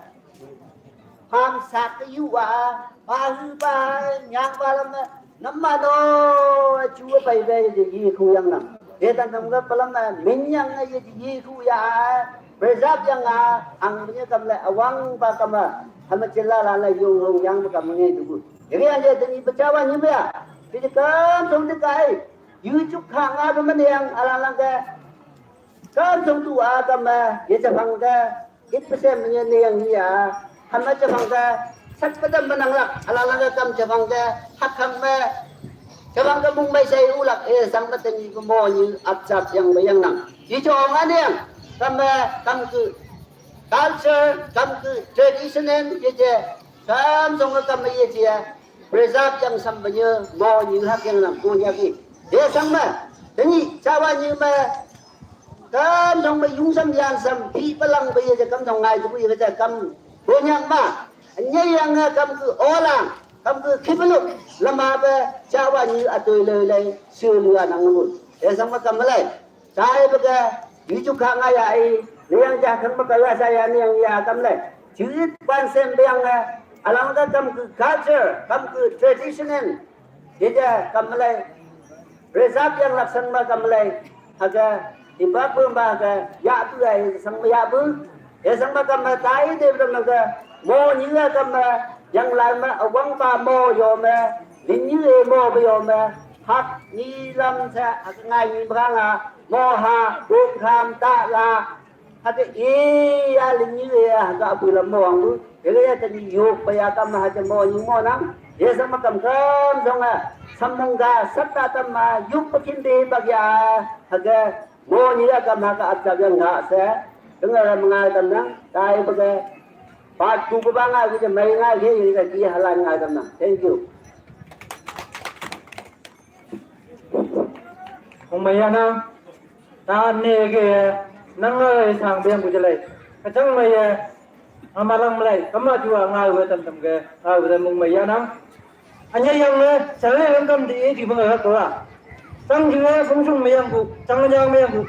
pham sak yu wa, ba hu ba, nyang ba lam ma. Nam ma do, chu bai bai ye ye ku yang nam. Ye da nam ga pa lam ma, min yang ye ye ku ya. Preserve yang a, ang ye kam le, awang ba kam a. Hama chila la la yung yung yang ba kam nge du. Ye ye tani ba cha wa ni ba ya. Ki kam song de kai. Yu chuk kha nga ba ma niang a la lang ke. Kam song tu a kam ma ye cha phang ke. It pa sem ye niang ya. Ham ma cha phang ke. Sat pa dam ma nang lak a la lang ke kam cha phang ke. Hak khang ma. Cha phang ke mung mai sai u lak e sang ma teng ko mo yu ap chap yang ba yang nang. Yi cho nga niang. Kam ma kam ku culture, kam ku tradition ye je. Kam song kam ye je. Preserve yang sam ba ye mo ni hak yang nam ko ya ki. Ye sang ma. Tani cha wa ni ma. Kam song ma yung sam yang sam pi pa lang ba ye kam song ngai ku ye kam. Ko nyang ma. Anye yang kam ku olang. Kam ku kipeluk. Lama ba cha wa ni atoi le le. Su lu anang ngut. Ye sang ma kam lai. Chai ba ka, yu chu kha nga ya i, ni yang ja khang ba ka la sa ya ni yang ya kam le. Chit pan sem biang le, alang ka kam ku culture, kam ku traditional. Ye ja kam le. Preserve yang lak sang ba kam le. Ha ka, i ba ku ba ka, ya bu ai sang ba ya bu. Ye sang ma kam ma tai de ba ma ka mo ni la kam ma yang lai ma awang ba mo yo ma lin ni e mo ba yo ma hak ni lam sa hak ngai ni ba nga mo ha dum kham ta la hak e ya lin ni e hak a bu lam mo ang bu ye ya ta ni yo pa ya kam ma ha mo ni mo nang ye sang ma kam kam song a sam mong ga sat ta tam ma yu pa kin de ba ya hak Mo ni la kam ha ka ap chap yang ha se. Tengah la mengai tam nang. Tai ba ke. Pat ku ba ngai ku je mai ngai ke ye ka ki halan ngai tam nang. Thank you. Hong mai ya na. Ta ne ke nang ngai sang biang ku je lai. Ka chang mai ye. Ama lang malai, kama jua ngau ga tam tam ga, ngau ga mung mai ya nang. Anya yang ne, sale lang kam di e di bang ga ko a. Sang jua sung sung mai yang ku, sang yang mai yang ku.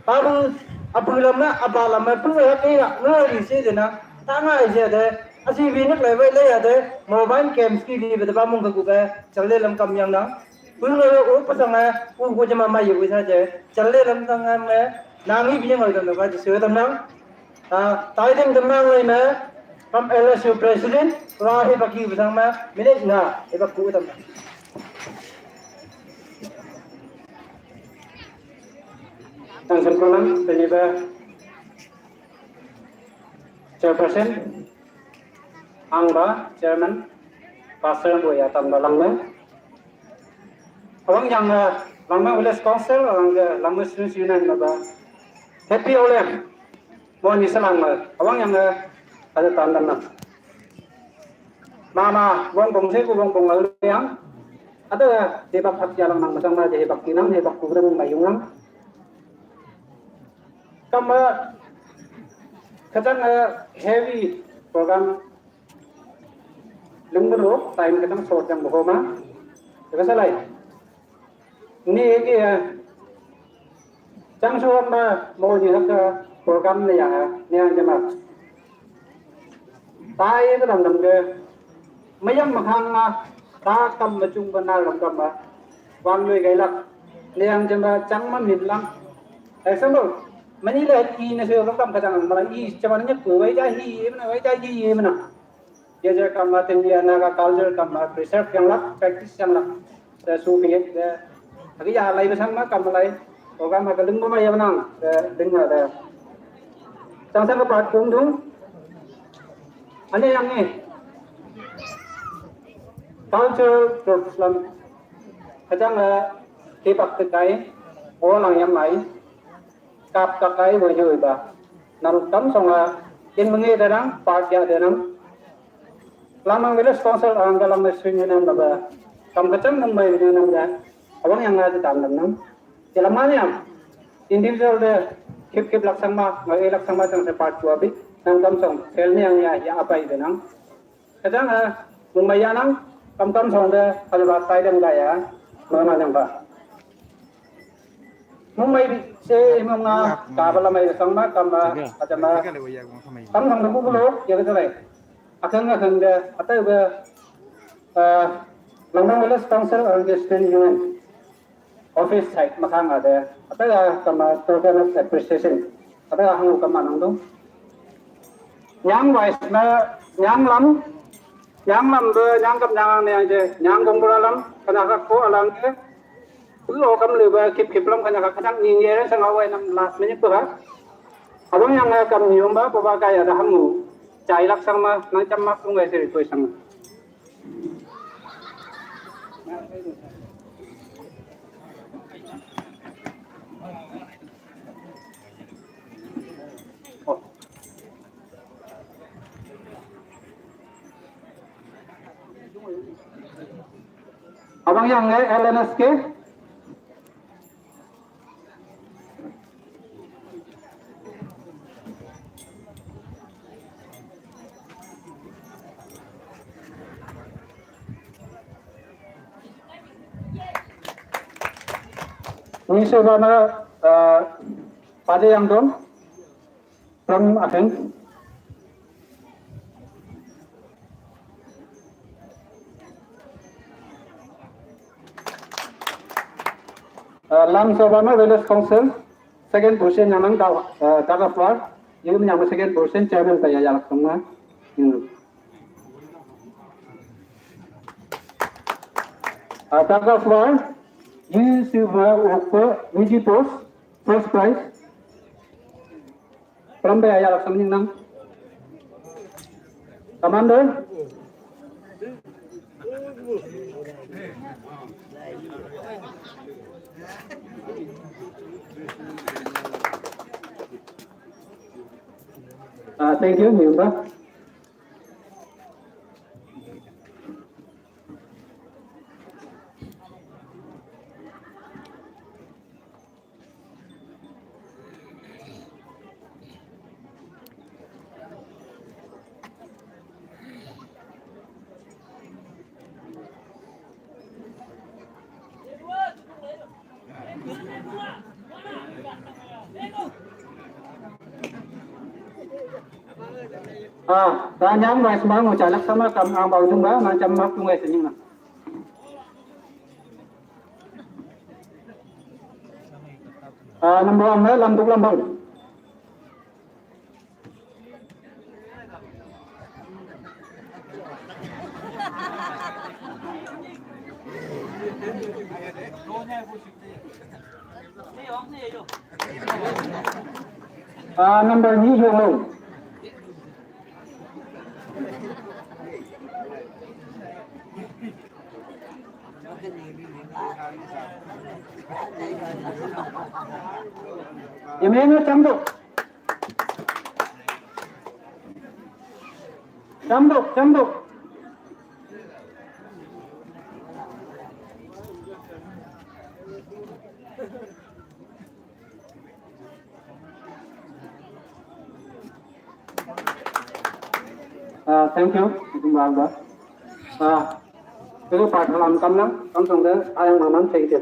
Pa bu, abu lam na, aba lam na, bu ga ke ya, ngai di se de na. Ta ngai se de, asi bi nak lai wai lai ya de, mobile game ski di ba de ba mung ga ku ga, sale lang kam yang nang. Pu ngai u pasang ngai, u ku jama mai u sa je. Challe lam tang ngai me, nang i bi ngai tam ba je se tam nang. Ta, tai ding tam nang ngai me, kam L S U president, wa he baki pasang me, minute nga, he baku tam nang. Tang san kulang, tanya ba, chairperson, ang ba, chairman, pastor bu ya tam ba lang me. Awang yang, eh, Langmai Village Council, awang, eh, Langmai Students Union, maba. Happy Olem. Mo ni salang ma. Awang yang, eh, ada tandan na. Mama, wong bong se ku wong bong lalu yang. Ada, eh, debak hak jalan nang masang ma, debak kinang, debak kubrang mayung nang. Kama, kacang, eh, heavy program Lung bro, time ka tang sot yang boho ma. Ka salai. Ni ki ya. Chang so ma mo ni ha ka program ne ya, ne ya jama. Tai ba dam dam ge. Mayam makhang ma. Ta kam ma chung ba na lam kam ma. Wang lui gai lak. Liang jam ba chang ma min lang. Example. Mani le i na se lam kam ka chang ma la i chama ne ku wai ja hi, mana wai ja yi, mana. Ye je kam ma ting ye na ka culture kam ma preserve yang lak, practice yang lak. Te su ki ye, te. Agi ya lai ba sang ma kam lai. Program ha ka ling ba ma ye nang. Te ling na te. Chang sang ka part kum dung. Ane yang ni. Culture groups lam. Ka chang la ki pak te kai. O lang yang mai. Kap ka kai wo yoi ba. Nam kam song a in menge da nang, part ya da nang. Lamang village council ang ka lam me sun yu nam ba. Kam ka chang nam mai yu nam da. Awang yang a da tam nam nam. Ti lam ma niam. Individual de kip kip lak sang ma, ngai lak sang ma chang se part two abi. Nam kam song, sel ni yang ya, ya apai da nang. Ka chang a, mung mai ya nang, kam kam song de, ka ba tai dang da ya. Ma ma nang ba. Mumbai se imam nga ka bala mai sang ma kam ma aja ma kam sang bu lo ya ke lai. Akang akang de ata be, eh, Langdang Village Council and the Student Union office side ma khang ade ata kam ma token of appreciation ata hang kam ma nang dong. Nyang wise na nyang lam, nyang lam be nyang kam nyang ne je nyang gong bra lam kana ka ko alang ke. Ui o kam le ba kip kip lam kana ka kana ni ye sang awai nam last minute ba. Abang yang kam ni ba ba ka ya da hamu. Chai lak sang ma nang cham mak tung wai se ko sang. Abang yang ngai L N S K. Ni sebana, eh, pada yang dong. From Atheng. Uh, Lam Sobama Village Council, second position yang nang uh, Daga Floor, yung yang second position chairman kaya yalak tong na. Hmm. Uh, Daga Floor, you see ma uko, Niji Post, first prize. From the ayah laksam nang. Commander. Uh, thank you, Miumba. Ah, tanyam guys, mau chalak sama kam ang bau jumba, macam mak tungai senyum. Ah, number one, lam tuk lam bau. Ah, number ni yo mo. Yemeno chamdo. Chamdo, chamdo. Ah, thank you. Ikum bang ba. Ah, itu part halam kam nang, kam song de, ayang mamang thank you.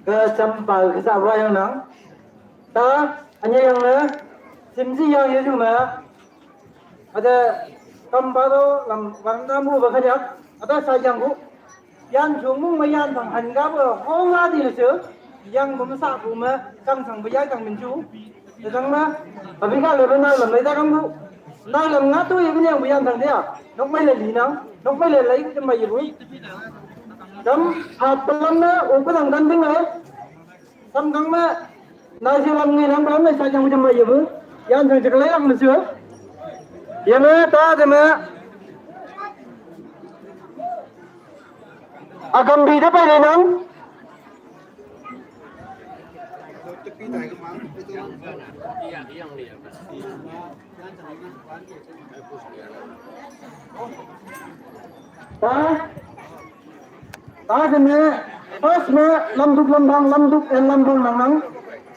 Ke champa ke sa wa yang nang. Ta, anya yang le, simsi yang ye ju ma. Ada kam baro lam warna mu ba kajak. Ada sa jang bu. Yan jung mung ma yan bang han ga ba hong la di le se. Yang bu ma sa bu ma kang sang ba ya kang min ju. Te dang ma. Abi ka le ba na lam lai da kang bu. Na lam nga tu ye bu yang bu yan dang dia. Nok mai le li nang. Nok mai le lai ke mai ye bu. Dam ha pa lam na u pa dang dan ding le. Tam kang ma, na je lam ngi nang bam na sa jang jam ma ye bu. Yan jang jek lai ang na sio. Ye ma ta de ma. Agam bi de pa le nang. Ta. Ta jeme, first me, lamduk lambang, lamduk en lambang nang nang.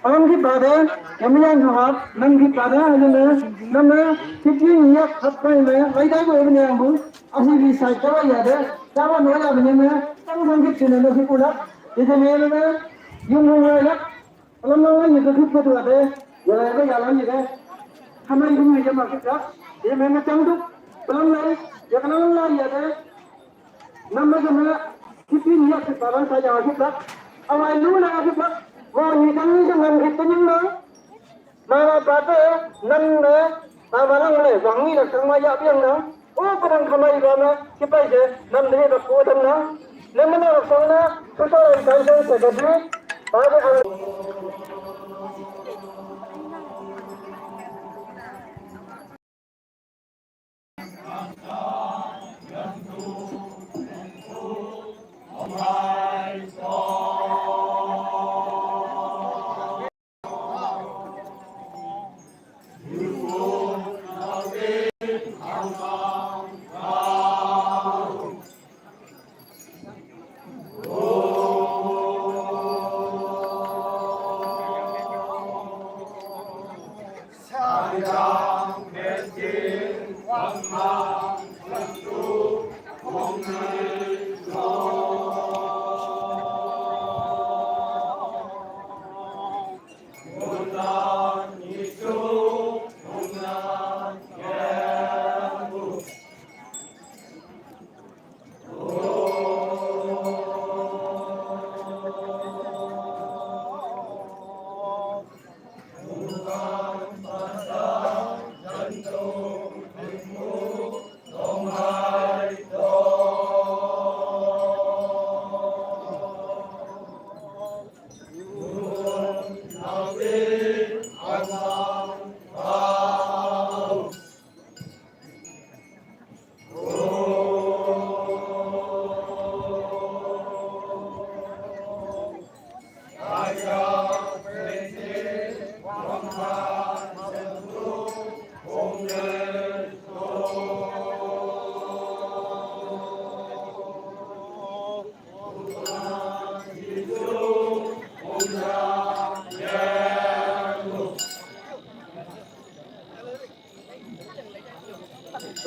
Alam ki bade, kami yang juhat, nang ki bade, aja me, nang me, kiki nyak, hap kai me, lai dai ko em yang bu, ahi bi sai kawa ya de, kawa no ya bene me, tang sang ki chine no ki pula, ite me me, yung no ya, alam nang ye ko ki pula de, ya la ya la ye de, hamai ko ye ma ki ka, ye me me tang duk, alam lai, ya kana lai ya de, Nam ma jama, kipi ni ya kipa ban sa jang kipa. Awai lu na kipa. Mo ni kan ni jang kipa ni na. Ma ma pa te, nam na, ma ma lang le, bang ni na kang ma ya biang na. O pa dang kamai ba na, kipa je, nam de ba ko dang na. Nam na ba sang na, ko to ran kan jang sa ga ni. Pa de ang.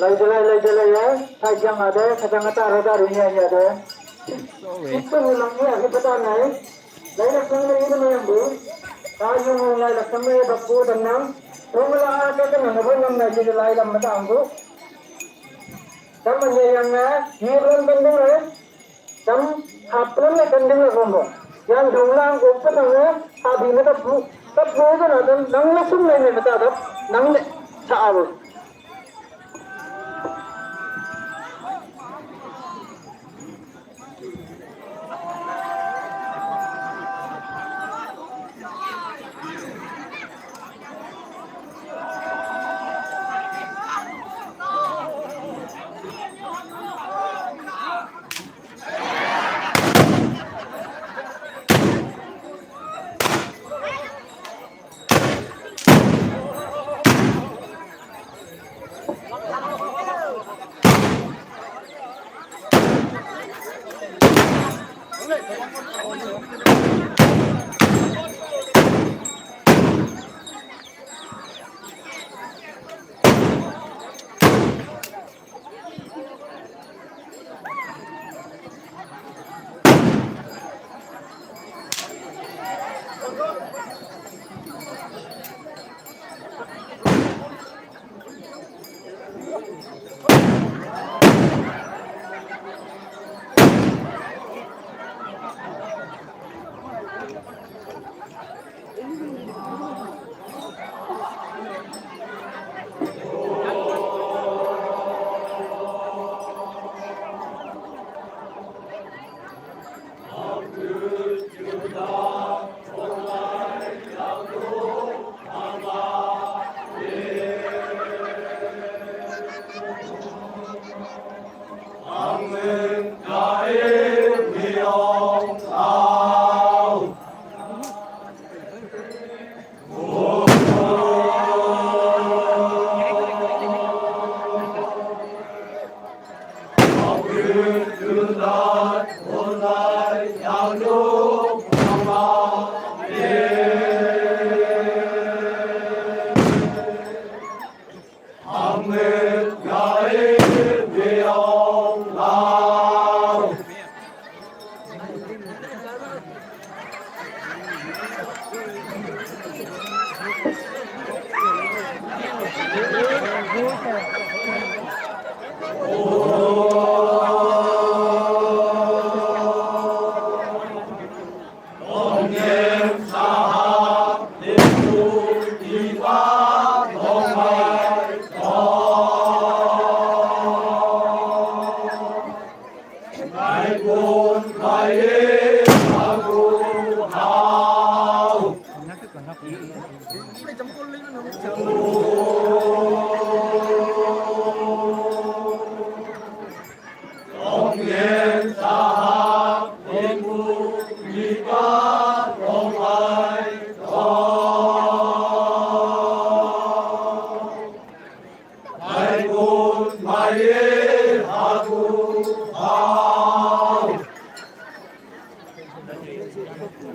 Lai jalai, lai jalai ya. Thai jang ada, kadang kata ada, ada ini aja ada. Itu ulang ni, aku pesan ni. Lai nak sang ni, ini yang bu. Thai jang lai nak sang ni, baku tenang. Tunggu lah, ada tenang, apa yang nak jadi lai dalam mata aku. Sama ni yang ni, ni belum tentu ni. Tam hapun le kanding le bombo. Yang dong lang open nang le abi me tapu. Tapu ko na dan nang le sum le me mata tap. Nang le cha abu.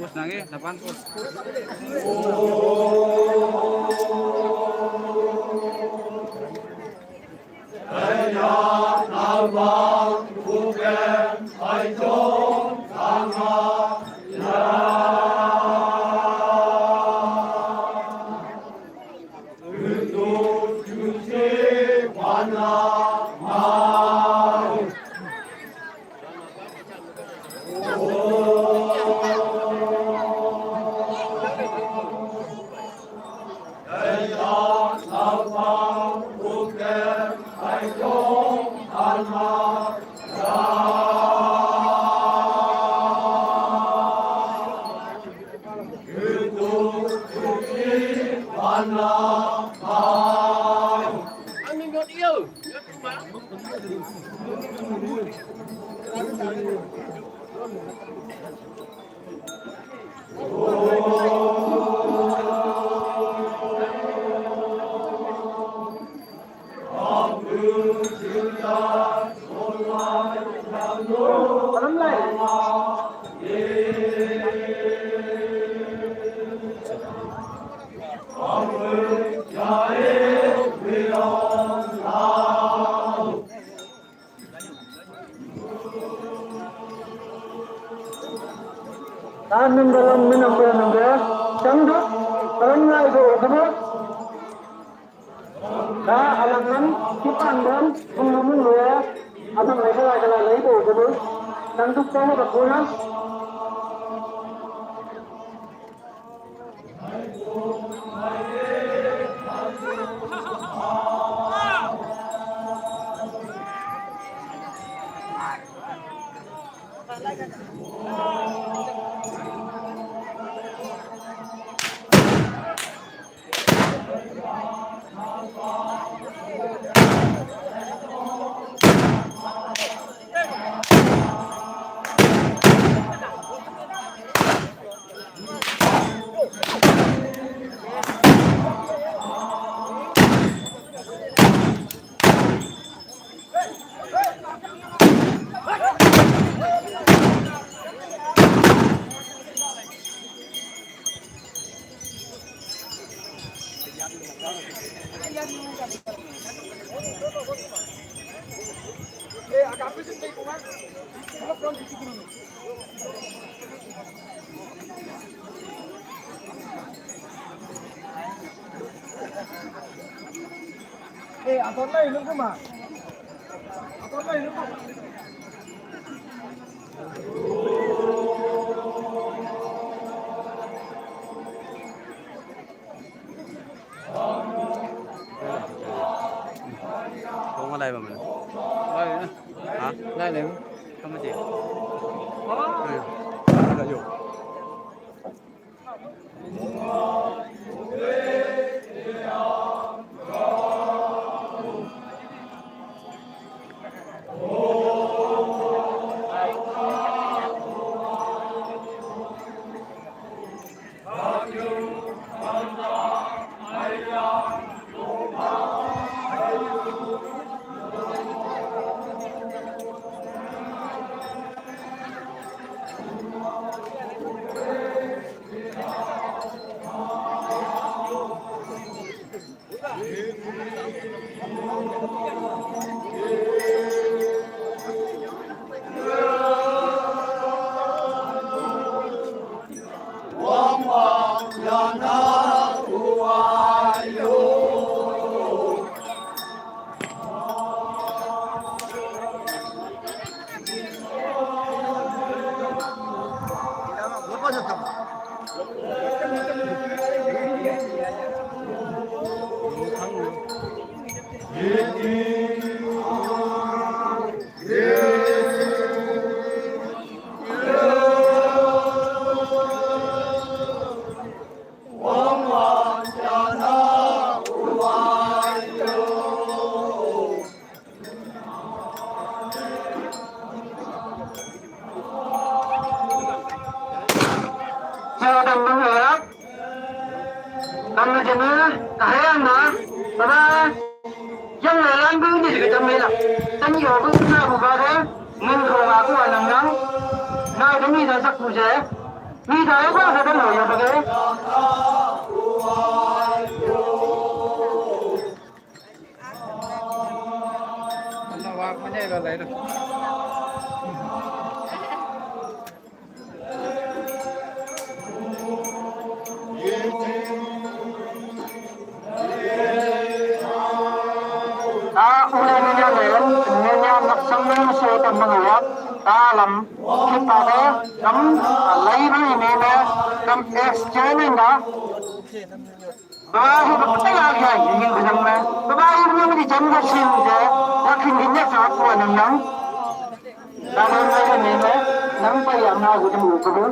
Us nangih, lapan. Tanam dalam menang menang ya. Cangduk, dalam lai do kamu. Ka alakan, kipang dan, mulu mulu ya. Abang lai lai lai lai do kamu. Cangduk kamu tak guna. Eh, aton lai nunggu mah. Aton lai nunggu. Kau ngalai ba mana? Lai na. Ha? Lai lai. Kamu je. Hmm. Dah yuk. Chào đồng bào Tam na jana, kahayang na, baba, yang na lang bu ni ka jam la. Tan yo bu na bu ba de, mun ko ma ku anang nang, na de mi da sak bu je, mi da ba sa da lo yo ba de. Ta ule ni ya le, ni ya nak sang na so ta mang ya, ta lam, ki ta de, kam, lai ba ni ne, kam exchange da. Baba hi ba ta ya ya yin yin ba nang ma. Baba hi ba nang di jam ga shin je. Wa kin din ya sa ku nang nang. Ta nang ma ya ne ma. Nang pa ya na gu jam gu ku.